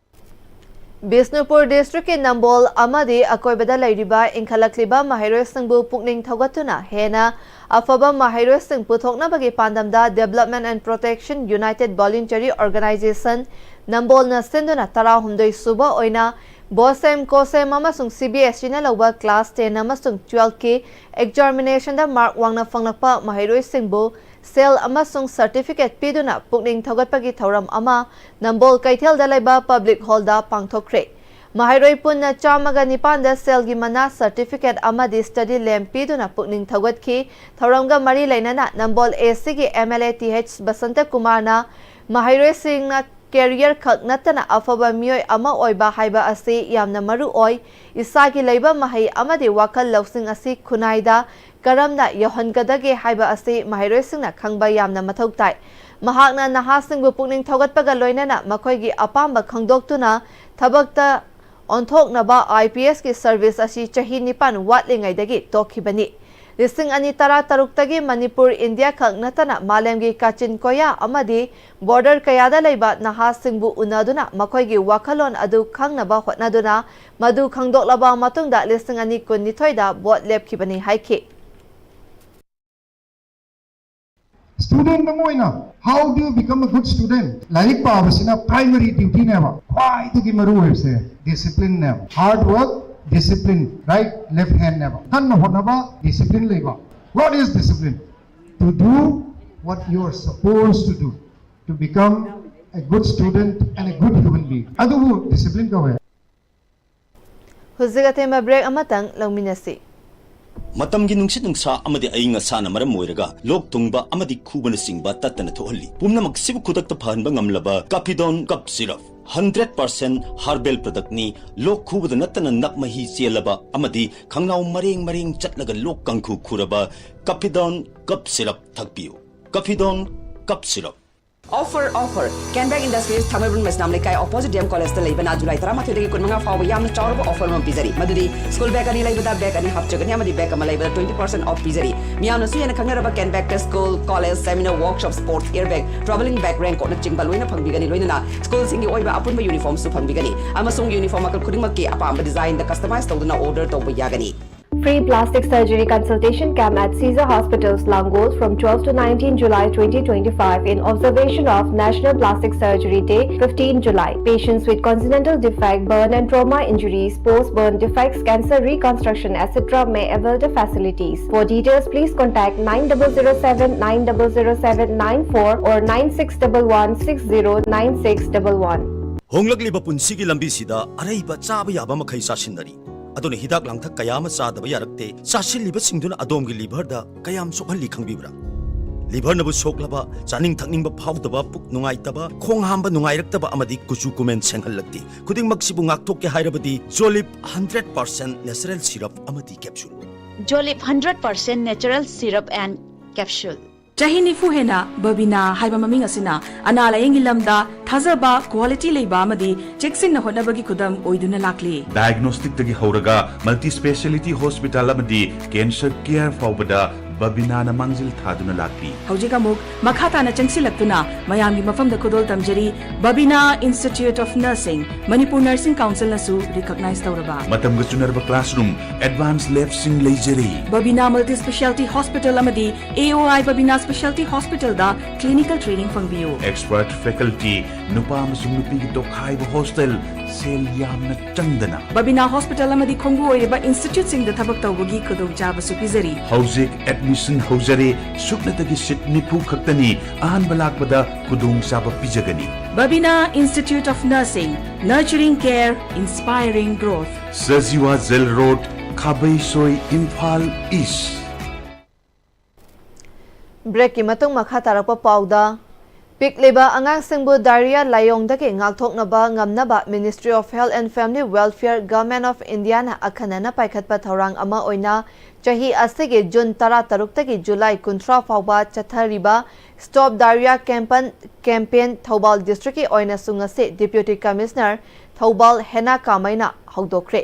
ꯕꯤꯁꯅꯨꯄꯨꯔ ꯗꯤꯁꯇ꯭ꯔꯤꯛꯀꯤ ꯅꯝꯕꯣꯜ ꯑꯃꯗꯤ ꯑꯀꯣꯏꯕꯗ ꯂꯩꯔꯤꯕ ꯏꯟꯈꯠꯂꯛꯂꯤꯕ ꯃꯍꯩꯔꯣꯏꯁꯤꯡꯕꯨ ꯄꯨꯛꯅꯤꯡ ꯊꯧꯒꯠꯇꯨꯅ ꯍꯦꯟꯅ ꯑꯐꯕ ꯃꯍꯩꯔꯣꯏꯁꯤꯡ ꯄꯨꯊꯣꯛꯅꯕꯒꯤ ꯄꯥꯟꯗꯝꯗ Development and Protection United Voluntary Organization ꯅꯝꯕꯣꯜꯅ ꯁꯤꯟꯗꯨꯅ ꯇꯔꯥꯍꯨꯝꯗꯣꯏ ꯁꯨꯕ ꯑꯣꯏꯅ ꯕꯣꯁꯦꯝ, ꯀꯣꯁꯦꯝ ꯑꯃꯁꯨꯡ ꯁꯤ ꯕꯤ ꯑꯦꯁ ꯏꯅ ꯂꯧꯕ ꯀ꯭ꯂꯥꯁ ꯇꯦꯟ ꯑꯃꯁꯨꯡ ꯇꯨꯋꯦꯜꯐꯀꯤ ꯑꯦꯛꯖꯥꯃꯤꯅꯦꯁꯟꯗ ꯃꯥꯔꯛ ꯋꯥꯡꯅ ꯐꯪꯂꯛꯄ ꯃꯍꯩꯔꯣꯏꯁꯤꯡꯕꯨ ꯁꯦꯜ ꯑꯃꯁꯨꯡ ꯁꯔꯇꯤꯐꯤꯀꯦꯠ ꯄꯤꯗꯨꯅ ꯄꯨꯛꯅꯤꯡ ꯊꯧꯒꯠꯄꯒꯤ ꯊꯧꯔꯝ ꯑꯃ ꯅꯝꯕꯣꯜ ꯀꯩꯊꯦꯜꯗ ꯂꯩꯕ ꯄꯕ꯭ꯂꯤꯛ ꯍꯣꯜꯗ ꯄꯥꯡꯊꯣꯛꯈ꯭ꯔꯦ꯫ ꯃꯍꯩꯔꯣꯏ ꯄꯨꯟꯅ ꯆꯥꯝꯃꯒ ꯅꯤꯄꯥꯟꯗ ꯁꯦꯜꯒꯤ ꯃꯅꯥ, ꯁꯔꯇꯤꯐꯤꯀꯦꯠ ꯑꯃꯗꯤ ꯁ꯭ꯇꯗꯤ ꯂꯦꯝ ꯄꯤꯗꯨꯅ ꯄꯨꯛꯅꯤꯡ ꯊꯧꯒꯠꯈꯤ꯫ ꯊꯧꯔꯝꯒ ꯃꯔꯤ ꯂꯩꯅꯅ ꯅꯝꯕꯣꯜ ꯑꯦ ꯁꯤꯒꯤ M L A T H Basanta ꯀꯨꯃꯥꯔꯅ ꯃꯍꯩꯔꯣꯏꯁꯤꯡꯅ ꯀꯦꯔꯤꯌꯔ ꯈꯛ ꯅꯠꯇꯅ ꯑꯐꯕ ꯃꯤꯑꯣꯏ ꯑꯃ ꯑꯣꯏꯕ ꯍꯥꯏꯕ ꯑꯁꯤ ꯌꯥꯝꯅ ꯃꯔꯨ ꯑꯣꯏ꯫ ꯏꯁꯥꯒꯤ ꯂꯩꯕ ꯃꯍꯩ ꯑꯃꯗꯤ ꯋꯥꯈꯜ ꯂꯧꯁꯤꯡ ꯑꯁꯤ ꯈꯨꯟꯅꯥꯏꯗ ꯀꯔꯝꯅ ꯌꯧꯍꯟꯒꯗꯒꯦ ꯍꯥꯏꯕ ꯑꯁꯤ ꯃꯍꯩꯔꯣꯏꯁꯤꯡꯅ ꯈꯪꯕ ꯌꯥꯝꯅ ꯃꯊꯧ ꯇꯥꯏ꯫ ꯃꯍꯥꯛꯅ ꯅꯍꯥꯁꯤꯡꯕꯨ ꯄꯨꯛꯅꯤꯡ ꯊꯧꯒꯠꯄꯒ ꯂꯣꯏꯅꯅ ꯃꯈꯣꯏꯒꯤ ꯑꯄꯥꯝꯕ ꯈꯪꯗꯣꯛꯇꯨꯅ ꯊꯕꯛꯇ ꯑꯣꯟꯊꯣꯛꯅꯕ ꯑꯥꯏ ꯄꯤ ꯑꯦꯁꯀꯤ ꯁꯔꯚꯤꯁ ꯑꯁꯤ ꯆꯍꯤ ꯅꯤꯄꯥꯟ ꯋꯥꯠꯂꯤꯉꯩꯗꯒꯤ ꯇꯣꯛꯈꯤꯕꯅꯤ꯫ ꯂꯤꯁꯤꯡ ꯑꯅꯤ ꯇꯔꯥ ꯇꯔꯨꯛꯇꯒꯤ ꯃꯅꯤꯄꯨꯔ ꯏꯟꯗꯤꯌꯥ ꯈꯛ ꯅꯠꯇꯅ ꯃꯥꯂꯦꯝꯒꯤ ꯀꯥꯆꯤꯟ ꯀꯣꯌꯥ ꯑꯃꯗꯤ ꯕꯣꯔꯗꯔ ꯀꯌꯥꯗ ꯂꯩꯕ ꯅꯍꯥꯁꯤꯡꯕꯨ ꯎꯅꯗꯨꯅ ꯃꯈꯣꯏꯒꯤ ꯋꯥꯈꯜꯂꯣꯟ ꯑꯗꯨ ꯈꯪꯅꯕ ꯍꯣꯠꯅꯗꯨꯅ ꯃꯗꯨ ꯈꯪꯗꯣꯛꯂꯕ ꯃꯇꯨꯡꯗ ꯂꯤꯁꯤꯡ ꯑꯅꯤ ꯀꯨꯟꯅꯤꯊꯣꯏꯗ ꯚꯣꯠ ꯂꯦꯞꯈꯤꯕꯅꯤ ꯍꯥꯏꯈꯤ꯫ Student ꯑꯃ ꯑꯣꯏꯅ, how do you become a good student? ꯂꯥꯏꯔꯤꯛ ꯄꯥꯕꯁꯤꯅ primary duty ꯅꯦꯕ, ꯈ꯭ꯋꯥꯏꯗꯒꯤ ꯃꯔꯨ ꯑꯣꯏꯕꯁꯦ discipline ꯅꯦꯕ꯫ Hard work, discipline, right, left hand ꯅꯦꯕ꯫ ꯀꯟꯅ ꯍꯣꯠꯅꯕ, discipline ꯂꯩꯕ꯫ What is discipline? To do what you are supposed to do, to become a good student and a good human being. ꯑꯗꯨꯕꯨ discipline ꯀꯧꯋꯦ꯫ ꯍꯧꯖꯤꯛ ꯑꯇꯦꯟꯕ break ꯑꯃꯇꯪ ꯂꯧꯃꯤꯟꯅꯁꯤ꯫ ꯃꯇꯝꯒꯤ ꯅꯨꯡꯁꯤꯠ ꯅꯨꯡꯁꯥ ꯑꯃꯗꯤ ꯑꯏꯪ ꯑꯁꯥꯅ ꯃꯔꯝ ꯑꯣꯏꯔꯒ ꯂꯣꯛ ꯊꯨꯡꯕ ꯑꯃꯗꯤ ꯈꯨꯕꯅꯆꯤꯡꯕ ꯇꯠꯇꯅ ꯊꯣꯛꯍꯜꯂꯤ꯫ ꯄꯨꯝꯅꯃꯛꯁꯤꯕꯨ ꯈꯨꯗꯛꯇ ꯐꯍꯟꯕ ꯉꯝꯂꯕ ꯀꯥꯐꯤꯗꯣꯟ cough syrup. Hundred percent herbal product ꯅꯤ꯫ ꯂꯣꯛ ꯈꯨꯕꯗ ꯅꯠꯇꯅ ꯅꯞ ꯃꯍꯤ ꯆꯦꯜꯂꯕ ꯑꯃꯗꯤ ꯈꯪꯅꯥꯎ ꯃꯔꯦꯡ ꯃꯔꯦꯡ ꯆꯠꯂꯒ ꯂꯣꯛ ꯀꯥꯡꯈꯨ ꯈꯨꯔꯕ ꯀꯥꯐꯤꯗꯣꯟ ꯀꯞ ꯁꯤꯔꯞ ꯊꯛꯄꯤꯌꯨ꯫ ꯀꯥꯐꯤꯗꯣꯟ cough syrup. Offer, offer! Kenbag Industries, Thangmeiband Meisnam Leikai opposite D M College ꯇ ꯂꯩꯕꯅ July ꯇꯔꯥꯃꯥꯊꯣꯏꯗꯒꯤ ꯀꯨꯟꯃꯉꯥ ꯐꯥꯎꯕ ꯌꯥꯝꯅ ꯆꯥꯎꯔꯕ offer ꯑꯃ ꯄꯤꯖꯔꯤ꯫ ꯃꯗꯨꯗꯤ school bag ꯑꯅꯤ ꯂꯩꯕꯗ bag ꯑꯅꯤ ꯍꯥꯞꯆꯒꯅꯤ ꯑꯃꯗꯤ bag ꯑꯃ ꯂꯩꯕꯗ twenty percent off ꯄꯤꯖꯔꯤ꯫ ꯃꯤꯌꯥꯝꯅꯁꯨ ꯍꯦꯟꯅ ꯈꯪꯅꯔꯕ Kenbag ꯇ school, college, seminar, workshop, sports, air bag, travelling bag, raincoat ꯅꯆꯤꯡꯕ ꯂꯣꯏꯅ ꯐꯪꯕꯤꯒꯅꯤ꯫ ꯂꯣꯏꯅꯅ school ꯁꯤꯡꯒꯤ ꯑꯣꯏꯕ ꯑꯄꯨꯟꯕ uniform ꯁꯨ ꯐꯪꯕꯤꯒꯅꯤ꯫ ꯑꯃꯁꯨꯡ uniform ꯃꯈꯜ ꯈꯨꯗꯤꯡꯃꯛꯀꯤ ꯑꯄꯥꯝꯕ design ꯗ customize ꯇꯧꯗꯨꯅ order ꯇꯧꯕ ꯌꯥꯒꯅꯤ꯫ Free plastic surgery consultation camp at Caesar Hospitals, Langol from twelfth to nineteenth July twenty twenty-five in observation of National Plastic Surgery Day, fifteenth July. Patients with congenital defect, burn and trauma injuries, post-burn defects, cancer reconstruction, et cetera may avail the facilities. For details, please contact nine double zero seven nine double zero seven nine four or nine six double one six zero nine six double one. ꯍꯣꯡꯂꯛꯂꯤꯕ ꯄꯨꯟꯁꯤꯒꯤ ꯂꯝꯕꯤꯁꯤꯗ ꯑꯔꯩꯕ ꯆꯥꯕ ꯌꯥꯕ ꯃꯈꯩ ꯆꯥꯁꯤꯟꯅꯔꯤ꯫ ꯑꯗꯨꯅ ꯍꯤꯗꯥꯛ ꯂꯥꯡꯊꯛ ꯀꯌꯥ ꯑꯃ ꯆꯥꯗꯕ ꯌꯥꯔꯛꯇꯦ꯫ ꯆꯥꯁꯤꯜꯂꯤꯕꯁꯤꯡꯗꯨꯅ ꯑꯗꯣꯝꯒꯤ liver ꯗ ꯀꯌꯥꯝ ꯁꯣꯛꯍꯜꯂꯤ ꯈꯪꯕꯤꯕ꯭ꯔꯥ? Liver ꯅꯕꯨ ꯁꯣꯛꯂꯕ, ꯆꯥꯅꯤꯡ ꯊꯛꯅꯤꯡꯕ ꯐꯥꯎꯗꯕ, ꯄꯨꯛ ꯅꯨꯡꯉꯥꯏꯇꯕ, ꯈꯣꯡ ꯍꯥꯝꯕ ꯅꯨꯡꯉꯥꯏꯔꯛꯇꯕ ꯑꯃꯗꯤ ꯀꯨꯆꯨ ꯀꯨꯃꯦꯟ ꯁꯦꯡꯍꯜꯂꯛꯇꯦ꯫ ꯈꯨꯗꯤꯡꯃꯛꯁꯤꯕꯨ ꯉꯥꯛꯊꯣꯛꯀꯦ ꯍꯥꯏꯔꯕꯗꯤ Jolip hundred percent natural syrup ꯑꯃꯗꯤ capsule꯫ Jolip hundred percent natural syrup and capsule. ꯆꯍꯤ ꯅꯤꯐꯨ ꯍꯦꯟꯅ ꯕꯕꯤꯅꯥ ꯍꯥꯏꯕ ꯃꯃꯤꯡ ꯑꯁꯤꯅ ꯑꯅꯥ ꯂꯥꯌꯦꯡꯒꯤ ꯂꯝꯗ ꯊꯥꯖꯕ, quality ꯂꯩꯕ ꯑꯃꯗꯤ ꯆꯦꯛꯁꯤꯟꯅ ꯍꯣꯠꯅꯕꯒꯤ ꯈꯨꯗꯝ ꯑꯣꯏꯗꯨꯅ ꯂꯥꯛꯂꯤ꯫ Diagnosticꯇꯒꯤ ꯍꯧꯔꯒ multi speciality hospital ꯑꯃꯗꯤ cancer care ꯐꯥꯎꯕꯗ ꯕꯕꯤꯅꯥꯅ ꯃꯥꯡꯖꯤꯜ ꯊꯥꯗꯨꯅ ꯂꯥꯛꯂꯤ꯫ ꯍꯧꯖꯤꯛ ꯑꯃꯨꯛ ꯃꯈꯥ ꯇꯥꯅ ꯆꯪꯁꯤꯜꯂꯛꯇꯨꯅ ꯃꯌꯥꯝꯒꯤ ꯃꯐꯝꯗ ꯈꯨꯗꯣꯜ ꯇꯝꯖꯔꯤ ꯕꯕꯤꯅꯥ Institute of Nursing, Manipur Nursing Councilꯅꯁꯨ recognize ꯇꯧꯔꯕ꯫ ꯃꯇꯝꯒ ꯆꯨꯅꯔꯕ classroom, advanced labꯁꯤꯡ ꯂꯩꯖꯔꯤ꯫ ꯕꯕꯤꯅꯥ Multi Speciality Hospital ꯑꯃꯗꯤ A O I Babina Speciality Hospitalꯗ clinical training ꯐꯪꯕꯤꯌꯨ꯫ Expert faculty, ꯅꯨꯄꯥ ꯑꯃꯁꯨꯡ ꯅꯨꯄꯤꯒꯤ ꯇꯣꯈꯥꯏꯕ hostel, ꯁꯦꯜ ꯌꯥꯝꯅ ꯆꯪꯗꯅ꯫ ꯕꯕꯤꯅꯥ Hospital ꯑꯃꯗꯤ ꯈꯣꯡꯕꯨ ꯑꯣꯏꯔꯤꯕ instituteꯁꯤꯡꯗ ꯊꯕꯛ ꯇꯧꯕꯒꯤ ꯈꯨꯗꯣꯡꯆꯥꯕꯁꯨ ꯄꯤꯖꯔꯤ꯫ ꯍꯧꯖꯤꯛ admission ꯍꯧꯖꯔꯦ, ꯁꯨꯞꯅꯇꯒꯤ seat ꯅꯤꯐꯨ ꯈꯛꯇꯅꯤ, ꯑꯍꯥꯟꯕ ꯂꯥꯛꯄꯗ ꯈꯨꯗꯣꯡꯆꯥꯕ ꯄꯤꯖꯒꯅꯤ꯫ ꯕꯕꯤꯅꯥ Institute of Nursing, nurturing care, inspiring growth. Sajiwa Jail Road, ꯈꯥꯕꯩꯁꯣꯏ, Imphal East꯫ Breakꯀꯤ ꯃꯇꯨꯡ ꯃꯈꯥ ꯇꯥꯔꯛꯄ ꯄꯥꯎꯗ, ꯄꯤꯛꯂꯤꯕ ꯑꯉꯥꯡꯁꯤꯡꯕꯨ diarrhea ꯂꯥꯏꯑꯣꯡꯗꯒꯤ ꯉꯥꯛꯊꯣꯛꯅꯕ ꯉꯝꯅꯕ Ministry of Health and Family Welfare, Government of Indiaꯅ ꯑꯈꯟꯅꯅ ꯄꯥꯏꯈꯠꯄ ꯊꯧꯔꯥꯡ ꯑꯃ ꯑꯣꯏꯅ ꯆꯍꯤ ꯑꯁꯤꯒꯤ June ꯇꯔꯥꯇꯔꯨꯛꯇꯒꯤ July ꯀꯨꯟꯊ꯭ꯔꯥ ꯐꯥꯎꯕ ꯆꯠꯊꯔꯤꯕ Stop Diarrhea Campaign, campaign Thoubal districtꯀꯤ ꯑꯣꯏꯅꯁꯨ ꯉꯁꯤ Deputy Commissioner Thoubal ꯍꯦꯅꯥ ꯀꯥꯃꯩꯅ ꯍꯧꯗꯣꯛꯈ꯭ꯔꯦ꯫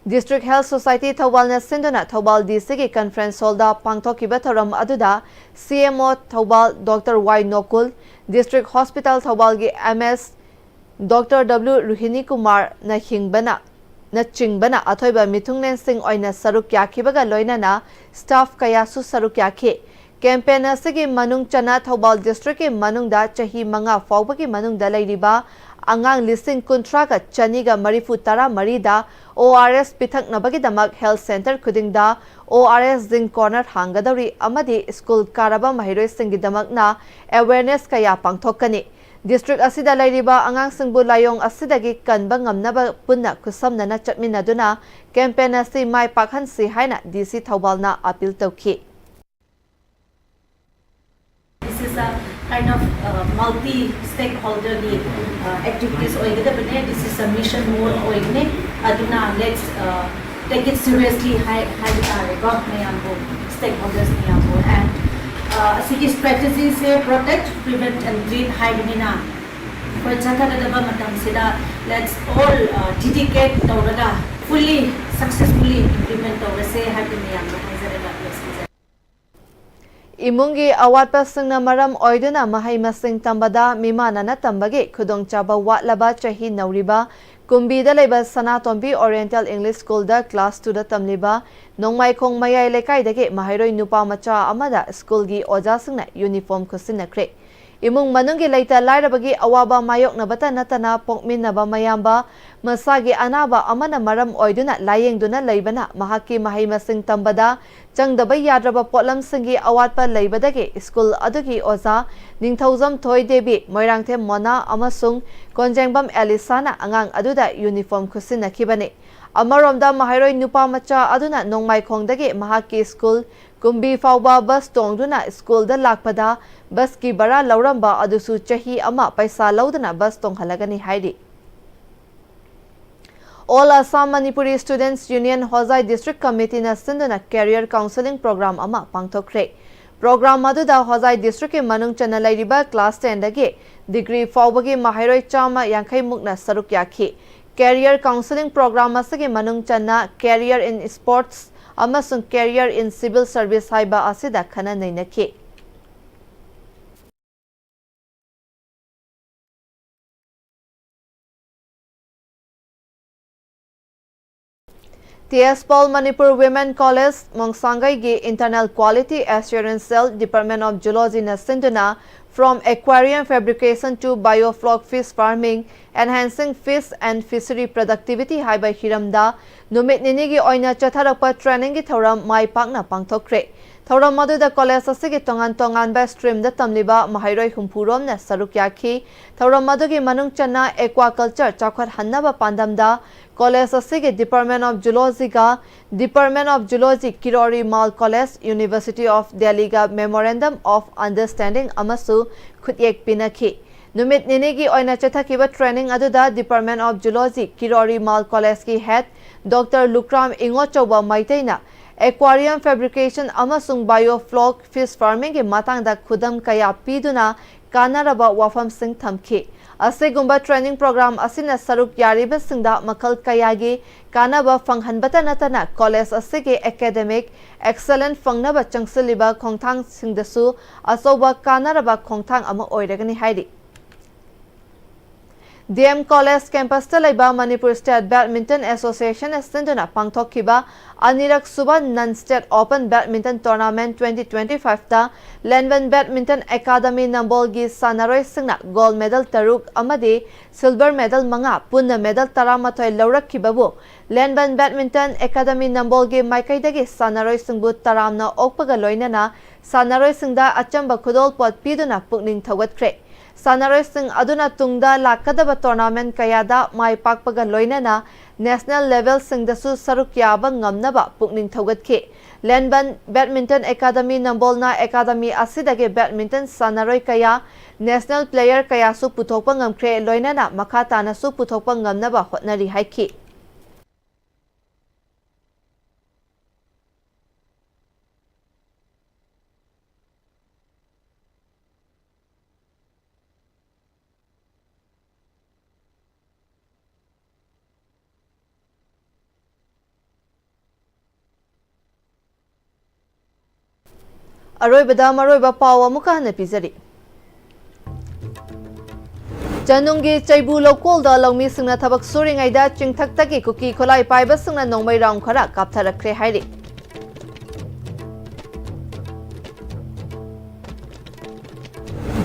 District Health Society ꯊꯧꯕꯥꯜꯅ ꯁꯤꯟꯗꯨꯅ ꯊꯧꯕꯥꯜ DCꯒꯤ conference hallꯗ ꯄꯥꯡꯊꯣꯛꯈꯤꯕ ꯊꯧꯔꯝ ꯑꯗꯨꯗ CMO Thoubal Doctor Y ꯅꯣꯀꯨꯜ, District Hospital ꯊꯧꯕꯥꯜꯒꯤ MS Doctor W ꯔꯣꯍꯤꯅꯤ ꯀꯨꯃꯥꯔꯅ ꯍꯤꯡꯕꯅ, ꯅꯆꯤꯡꯕꯅ ꯑꯊꯣꯏꯕ ꯃꯤꯊꯨꯡꯂꯦꯟꯁꯤꯡ ꯑꯣꯏꯅ ꯁꯔꯨꯛ ꯌꯥꯈꯤꯕꯒ ꯂꯣꯏꯅꯅ staff ꯀꯌꯥꯁꯨ ꯁꯔꯨꯛ ꯌꯥꯈꯤ꯫ Campaign ꯑꯁꯤꯒꯤ ꯃꯅꯨꯡ ꯆꯟꯅ ꯊꯧꯕꯥꯜ districtꯀꯤ ꯃꯅꯨꯡꯗ ꯆꯍꯤ ꯃꯉꯥ ꯐꯥꯎꯕꯒꯤ ꯃꯅꯨꯡꯗ ꯂꯩꯔꯤꯕ ꯑꯉꯥꯡ ꯂꯤꯁꯤꯡ ꯀꯨꯟꯊ꯭ꯔꯥꯒ ꯆꯅꯤꯒ ꯃꯔꯤꯐꯨ ꯇꯔꯥ ꯃꯔꯤꯗ ORS ꯄꯤꯊꯛꯅꯕꯒꯤꯗꯃꯛ health centre ꯈꯨꯗꯤꯡꯗ ORS drink corner ꯍꯥꯡꯒꯗꯧꯔꯤ ꯑꯃꯗꯤ school ꯀꯥꯔꯕ ꯃꯍꯩꯔꯣꯏꯁꯤꯡꯒꯤꯗꯃꯛꯅ awareness ꯀꯌꯥ ꯄꯥꯡꯊꯣꯛꯀꯅꯤ꯫ District ꯑꯁꯤꯗ ꯂꯩꯔꯤꯕ ꯑꯉꯥꯡꯁꯤꯡꯕꯨ ꯂꯥꯏꯑꯣꯡ ꯑꯁꯤꯗꯒꯤ ꯀꯟꯕ ꯉꯝꯅꯕ ꯄꯨꯟꯅ ꯈꯨꯠꯁꯝꯅꯅ ꯆꯠꯃꯤꯟꯅꯗꯨꯅ campaign ꯑꯁꯤ ꯃꯥꯏ ꯄꯥꯛꯍꯟꯁꯤ ꯍꯥꯏꯅ DC ꯊꯧꯕꯥꯜꯅ appeal ꯇꯧꯈꯤ꯫ This is a kind of, uh, multi stakeholder ꯒꯤ, uh, activities ꯑꯣꯏꯒꯗꯕꯅꯦ꯫ This is a mission mode ꯑꯣꯏꯒꯅꯤ꯫ ꯑꯗꯨꯅ let's, uh, take it seriously ꯍꯥꯏ-, ꯍꯥꯏꯕ ꯇꯥꯔꯦꯀꯣ ꯃꯌꯥꯝꯕꯨ, stakeholders ꯃꯌꯥꯝꯕꯨ꯫ And ꯑꯁꯤꯒꯤ strategy say protect, prevent and treat ꯍꯥꯏꯕꯅꯤꯅ, ꯑꯩꯈꯣꯏ ꯆꯠꯊꯒꯗꯕ ꯃꯇꯝꯁꯤꯗ let's all dedicate ꯇꯧꯔꯒ fully successfully implement ꯇꯧꯔꯁꯦ ꯍꯥꯏꯕꯗꯨ ꯃꯌꯥꯝꯗ ꯍꯥꯏꯖꯔꯒ ꯂꯣꯏꯁꯤꯟꯖꯔꯦ꯫ ꯏꯃꯨꯡꯒꯤ ꯑꯋꯥꯠꯄꯁꯤꯡꯅ ꯃꯔꯝ ꯑꯣꯏꯗꯨꯅ ꯃꯍꯩ ꯃꯁꯤꯡ ꯇꯝꯕꯗ ꯃꯤꯃꯥꯟꯅꯅ ꯇꯝꯕꯒꯤ ꯈꯨꯗꯣꯡꯆꯥꯕ ꯋꯥꯠꯂꯕ ꯆꯍꯤ ꯅꯧꯔꯤꯕ ꯀꯨꯝꯕꯤꯗ ꯂꯩꯕ ꯁꯅꯥꯇꯣꯝꯕꯤ Oriental English School ꯗ class two ꯗ ꯇꯝꯂꯤꯕ ꯅꯣꯡꯃꯥꯏꯈꯣꯡ ꯃꯌꯥꯏ ꯂꯩꯀꯥꯏꯗꯒꯤ ꯃꯍꯩꯔꯣꯏ ꯅꯨꯄꯥ ꯃꯆꯥ ꯑꯃꯗ school ꯒꯤ ꯑꯣꯖꯥꯁꯤꯡꯅ uniform ꯈꯨꯠꯁꯤꯟꯅꯈ꯭ꯔꯦ꯫ ꯏꯃꯨꯡ ꯃꯅꯨꯡꯒꯤ ꯂꯩꯇ ꯂꯥꯏꯔꯕꯒꯤ ꯑꯋꯥꯕ ꯃꯥꯌꯣꯛꯅꯕꯇ ꯅꯠꯇꯅ ꯄꯣꯛꯃꯤꯟꯅꯕ ꯃꯌꯥꯝꯕ, ꯃꯁꯥꯒꯤ ꯑꯅꯥꯕ ꯑꯃꯅ ꯃꯔꯝ ꯑꯣꯏꯗꯨꯅ ꯂꯥꯌꯦꯡꯗꯨꯅ ꯂꯩꯕꯅ ꯃꯍꯥꯛꯀꯤ ꯃꯍꯩ ꯃꯁꯤꯡ ꯇꯝꯕꯗ ꯆꯪꯗꯕ ꯌꯥꯗ꯭ꯔꯕ ꯄꯣꯠꯂꯝꯁꯤꯡꯒꯤ ꯑꯋꯥꯠꯄ ꯂꯩꯕꯗꯒꯤ school ꯑꯗꯨꯒꯤ ꯑꯣꯖꯥ ꯅꯤꯡꯊꯧꯖꯝ ꯊꯣꯏꯗꯦꯕꯤ, ꯃꯣꯏꯔꯥꯡꯊꯦꯝ ꯃꯣꯅꯥ ꯑꯃꯁꯨꯡ ꯀꯣꯟꯖꯦꯡꯕꯝ ꯑꯦꯂꯤꯁꯥꯅ ꯑꯉꯥꯡ ꯑꯗꯨꯗ uniform ꯈꯨꯠꯁꯤꯟꯅꯈꯤꯕꯅꯤ꯫ ꯑꯃꯔꯣꯝꯗ ꯃꯍꯩꯔꯣꯏ ꯅꯨꯄꯥ ꯃꯆꯥ ꯑꯗꯨꯅ ꯅꯣꯡꯃꯥꯏꯈꯣꯡꯗꯒꯤ ꯃꯍꯥꯛꯀꯤ school ꯀꯨꯝꯕꯤ ꯐꯥꯎꯕ bus ꯇꯣꯡꯗꯨꯅ school ꯗ ꯂꯥꯛꯄꯗ bus ꯀꯤ ꯚꯔꯥ ꯂꯧꯔꯝꯕ ꯑꯗꯨꯁꯨ ꯆꯍꯤ ꯑꯃ ꯄꯩꯁꯥ ꯂꯧꯗꯅ bus ꯇꯣꯡꯍꯜꯂꯒꯅꯤ ꯍꯥꯏꯔꯤ꯫ All Assam Manipuri Students Union ꯍꯣꯖꯥꯏ District Committee ꯅ ꯁꯤꯟꯗꯨꯅ career counselling program ꯑꯃ ꯄꯥꯡꯊꯣꯛꯈ꯭ꯔꯦ꯫ Program ꯑꯗꯨꯗ ꯍꯣꯖꯥꯏ district ꯀꯤ ꯃꯅꯨꯡ ꯆꯟꯅ ꯂꯩꯔꯤꯕ class ten ꯗꯒꯤ degree ꯐꯥꯎꯕꯒꯤ ꯃꯍꯩꯔꯣꯏ ꯆꯥꯝꯃ ꯌꯥꯡꯈꯩ ꯃꯨꯛꯅ ꯁꯔꯨꯛ ꯌꯥꯈꯤ꯫ Career counselling program ꯑꯁꯤꯒꯤ ꯃꯅꯨꯡ ꯆꯟꯅ Career in Sports ꯑꯃꯁꯨꯡ Career in Civil Service ꯍꯥꯏꯕ ꯑꯁꯤꯗ ꯈꯟꯅ ꯅꯩꯅꯈꯤ꯫ T S Paul Manipur Women College ꯃꯣꯡꯁꯥꯡꯒꯩꯒꯤ Internal Quality Assurance Cell, Department of Zoology ꯅ ꯁꯤꯟꯗꯨꯅ From Aquarium Fabrication to Biofloc Fish Farming, Enhancing Fish and Fishery Productivity ꯍꯥꯏꯕ ꯍꯤꯔꯝꯗ ꯅꯨꯃꯤꯠ ꯅꯤꯅꯤꯒꯤ ꯑꯣꯏꯅ ꯆꯠꯊꯔꯛꯄ training ꯒꯤ ꯊꯧꯔꯝ ꯃꯥꯏ ꯄꯥꯛꯅ ꯄꯥꯡꯊꯣꯛꯈ꯭ꯔꯦ꯫ ꯊꯧꯔꯝ ꯑꯗꯨꯗ college ꯑꯁꯤꯒꯤ ꯇꯣꯉꯥꯟ ꯇꯣꯉꯥꯟꯕ stream ꯗ ꯇꯝꯂꯤꯕ ꯃꯍꯩꯔꯣꯏ ꯍꯨꯝꯐꯨ ꯔꯣꯝꯅ ꯁꯔꯨꯛ ꯌꯥꯈꯤ꯫ ꯊꯧꯔꯝ ꯑꯗꯨꯒꯤ ꯃꯅꯨꯡ ꯆꯟꯅ aquaculture ꯆꯥꯎꯈꯠꯍꯟꯅꯕ ꯄꯥꯟꯗꯝꯗ college ꯑꯁꯤꯒꯤ Department of Zoology ꯒ Department of Zoology Kirori Mal College, University of Delhi ꯒ Memorandum of Understanding ꯑꯃꯁꯨ ꯈꯨꯠꯌꯦꯛ ꯄꯤꯅꯈꯤ꯫ ꯅꯨꯃꯤꯠ ꯅꯤꯅꯤꯒꯤ ꯑꯣꯏꯅ ꯆꯠꯊꯈꯤꯕ training ꯑꯗꯨꯗ Department of Zoology Kirori Mal College ꯀꯤ head Doctor ꯂꯨꯀ꯭ꯔꯥꯝ ꯏꯉꯣꯆꯧꯕ ꯃꯩꯇꯩꯅ Aquarium fabrication ꯑꯃꯁꯨꯡ biofloc fish farmingꯒꯤ ꯃꯇꯥꯡꯗ ꯈꯨꯗꯝ ꯀꯌꯥ ꯄꯤꯗꯨꯅ ꯀꯥꯟꯅꯔꯕ ꯋꯥꯐꯝꯁꯤꯡ ꯊꯝꯈꯤ꯫ ꯑꯁꯤꯒꯨꯝꯕ training program ꯑꯁꯤꯅ ꯁꯔꯨꯛ ꯌꯥꯔꯤꯕꯁꯤꯡꯗ ꯃꯈꯜ ꯀꯌꯥꯒꯤ ꯀꯥꯟꯅꯕ ꯐꯪꯍꯟꯕꯇ ꯅꯠꯇꯅ college ꯑꯁꯤꯒꯤ academic excellence ꯐꯪꯅꯕ ꯆꯪꯁꯤꯜꯂꯤꯕ ꯈꯣꯡꯊꯥꯡꯁꯤꯡꯗꯁꯨ ꯑꯆꯧꯕ ꯀꯥꯟꯅꯔꯕ ꯈꯣꯡꯊꯥꯡ ꯑꯃ ꯑꯣꯏꯔꯒꯅꯤ ꯍꯥꯏꯔꯤ꯫ ꯗꯤ ꯑꯦꯝ ꯀꯣꯂꯦꯖ ꯀꯦꯝꯄꯁꯇ ꯂꯩꯕ ꯃꯅꯤꯄꯨꯔ ꯁ꯭ꯇꯦꯠ ꯕꯦꯗꯃꯤꯟꯇꯟ ꯑꯦꯁꯣꯁꯤꯌꯦꯁꯟꯅ ꯁꯤꯟꯗꯨꯅ ꯄꯥꯡꯊꯣꯛꯈꯤꯕ ꯑꯅꯤꯔꯛ ꯁꯨꯕ non state open badminton tournament twenty twenty five ꯇ ꯂꯦꯟꯕꯟ ꯕꯦꯗꯃꯤꯟꯇꯟ ꯑꯦꯀꯥꯗꯃꯤ ꯅꯝꯕꯣꯜꯒꯤ ꯁꯥꯟꯅꯔꯣꯏꯁꯤꯡꯅ ꯒꯣꯜꯗ ꯃꯦꯗꯜ ꯇꯔꯨꯛ ꯑꯃꯗꯤ ꯁꯤꯜꯚꯔ ꯃꯦꯗꯜ ꯃꯉꯥ, ꯄꯨꯟꯅ ꯃꯦꯗꯜ ꯇꯔꯥꯃꯥꯊꯣꯏ ꯂꯧꯔꯛꯈꯤꯕꯕꯨ ꯂꯦꯟꯕꯟ ꯕꯦꯗꯃꯤꯟꯇꯟ ꯑꯦꯀꯥꯗꯃꯤ ꯅꯝꯕꯣꯜꯒꯤ ꯃꯥꯏꯀꯩꯗꯒꯤ ꯁꯥꯟꯅꯔꯣꯏꯁꯤꯡꯕꯨ ꯇꯔꯥꯝꯅ ꯑꯣꯛꯄꯒ ꯂꯣꯏꯅꯅ ꯁꯥꯟꯅꯔꯣꯏꯁꯤꯡꯗ ꯑꯆꯝꯕ ꯈꯨꯗꯣꯜꯄꯣꯠ ꯄꯤꯗꯨꯅ ꯄꯨꯛꯅꯤꯡ ꯊꯧꯒꯠꯈ꯭ꯔꯦ꯫ ꯁꯥꯟꯅꯔꯣꯏꯁꯤꯡ ꯑꯗꯨꯅ ꯇꯨꯡꯗ ꯂꯥꯛꯀꯗꯕ tournament ꯀꯌꯥꯗ ꯃꯥꯏ ꯄꯥꯛꯄꯒ ꯂꯣꯏꯅꯅ national levelꯁꯤꯡꯗꯁꯨ ꯁꯔꯨꯛ ꯌꯥꯕ ꯉꯝꯅꯕ ꯄꯨꯛꯅꯤꯡ ꯊꯧꯒꯠꯈꯤ꯫ ꯂꯦꯟꯕꯟ ꯕꯦꯗꯃꯤꯟꯇꯟ ꯑꯦꯀꯥꯗꯃꯤ ꯅꯝꯕꯣꯜꯅ ꯑꯦꯀꯥꯗꯃꯤ ꯑꯁꯤꯗꯒꯤ ꯕꯦꯗꯃꯤꯟꯇꯟ ꯁꯥꯟꯅꯔꯣꯏ ꯀꯌꯥ, national player ꯀꯌꯥꯁꯨ ꯄꯨꯊꯣꯛꯄ ꯉꯝꯈ꯭ꯔꯦ, ꯂꯣꯏꯅꯅ ꯃꯈꯥ ꯇꯥꯅꯁꯨ ꯄꯨꯊꯣꯛꯄ ꯉꯝꯅꯕ ꯍꯣꯠꯅꯔꯤ ꯍꯥꯏꯈꯤ꯫ ꯑꯔꯣꯏꯕꯗ ꯃꯔꯨꯑꯣꯏꯕ ꯄꯥꯎ ꯑꯃꯨꯛꯀ ꯍꯟꯅ ꯄꯤꯖꯔꯤ꯫ ꯆꯅꯨꯡꯒꯤ ꯆꯩꯕꯨ ꯂꯧꯀꯣꯜꯗ ꯂꯧꯃꯤꯁꯤꯡꯅ ꯊꯕꯛ ꯁꯨꯔꯤꯉꯩꯗ ꯆꯤꯡꯊꯛꯇꯒꯤ ꯀꯨꯀꯤ ꯈꯨꯠꯂꯥꯏ ꯄꯥꯏꯕꯁꯤꯡꯅ ꯅꯣꯡꯃꯩ round ꯈꯔ ꯀꯥꯞꯊꯔꯛꯈ꯭ꯔꯦ ꯍꯥꯏꯔꯤ꯫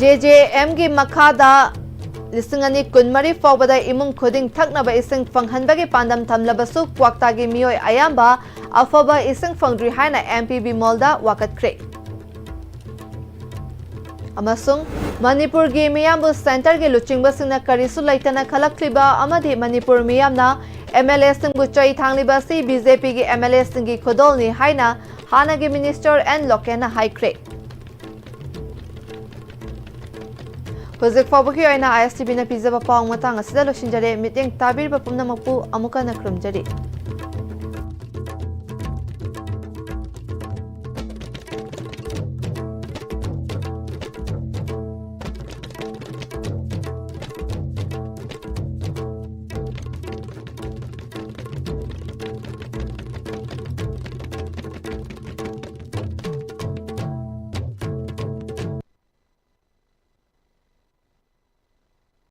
ꯖꯦ ꯖꯦ ꯑꯦꯝꯒꯤ ꯃꯈꯥꯗ ꯂꯤꯁꯤꯡ ꯑꯅꯤ ꯀꯨꯟꯃꯔꯤ ꯐꯥꯎꯕꯗ ꯏꯃꯨꯡ ꯈꯨꯗꯤꯡ ꯊꯛꯅꯕ ꯏꯁꯤꯡ ꯐꯪꯍꯟꯕꯒꯤ ꯄꯥꯟꯗꯝ ꯊꯝꯂꯕꯁꯨ, ꯀ꯭ꯋꯥꯛꯇꯥꯒꯤ ꯃꯤꯑꯣꯏ ꯑꯌꯥꯝꯕ ꯑꯐꯕ ꯏꯁꯤꯡ ꯐꯪꯗ꯭ꯔꯤ ꯍꯥꯏꯅ ꯑꯦꯝ ꯄꯤ ꯕꯤꯃꯣꯜꯗ ꯋꯥꯀꯠꯈ꯭ꯔꯦ꯫ ꯑꯃꯁꯨꯡ ꯃꯅꯤꯄꯨꯔꯒꯤ ꯃꯤꯌꯥꯝꯕꯨ centreꯒꯤ ꯂꯨꯆꯤꯡꯕꯁꯤꯡꯅ ꯀꯔꯤꯁꯨ ꯂꯩꯇꯅ ꯈꯜꯂꯛꯂꯤꯕ ꯑꯃꯗꯤ ꯃꯅꯤꯄꯨꯔ ꯃꯤꯌꯥꯝꯅ ꯑꯦꯝ ꯑꯦꯜ ꯑꯦꯁꯤꯡꯕꯨ ꯆꯩ ꯊꯥꯡꯂꯤꯕ ꯑꯁꯤ ꯕꯤ ꯖꯦ ꯄꯤꯒꯤ ꯑꯦꯝ ꯑꯦꯜ ꯑꯦꯁꯤꯡꯒꯤ ꯈꯨꯗꯣꯜꯅꯤ ꯍꯥꯏꯅ ꯍꯥꯟꯅꯒꯤ minister ꯑꯦꯟ ꯂꯣꯀꯦꯟꯅ ꯍꯥꯏꯈ꯭ꯔꯦ꯫ ꯍꯧꯖꯤꯛ ꯐꯥꯎꯕꯒꯤ ꯑꯣꯏꯅ ꯑꯥꯏ ꯑꯦꯁ ꯇꯤ ꯚꯤꯅ ꯄꯤꯖꯕ ꯄꯥꯎ ꯃꯇꯥꯡ ꯑꯁꯤꯗ ꯂꯣꯏꯁꯤꯟꯖꯔꯦ꯫ ꯃꯤꯠꯌꯦꯡ ꯇꯥꯕꯤꯔꯤꯕ ꯄꯨꯝꯅꯃꯛꯄꯨ ꯑꯃꯨꯛ ꯍꯟꯅ ꯈꯨꯔꯨꯝꯖꯔꯤ꯫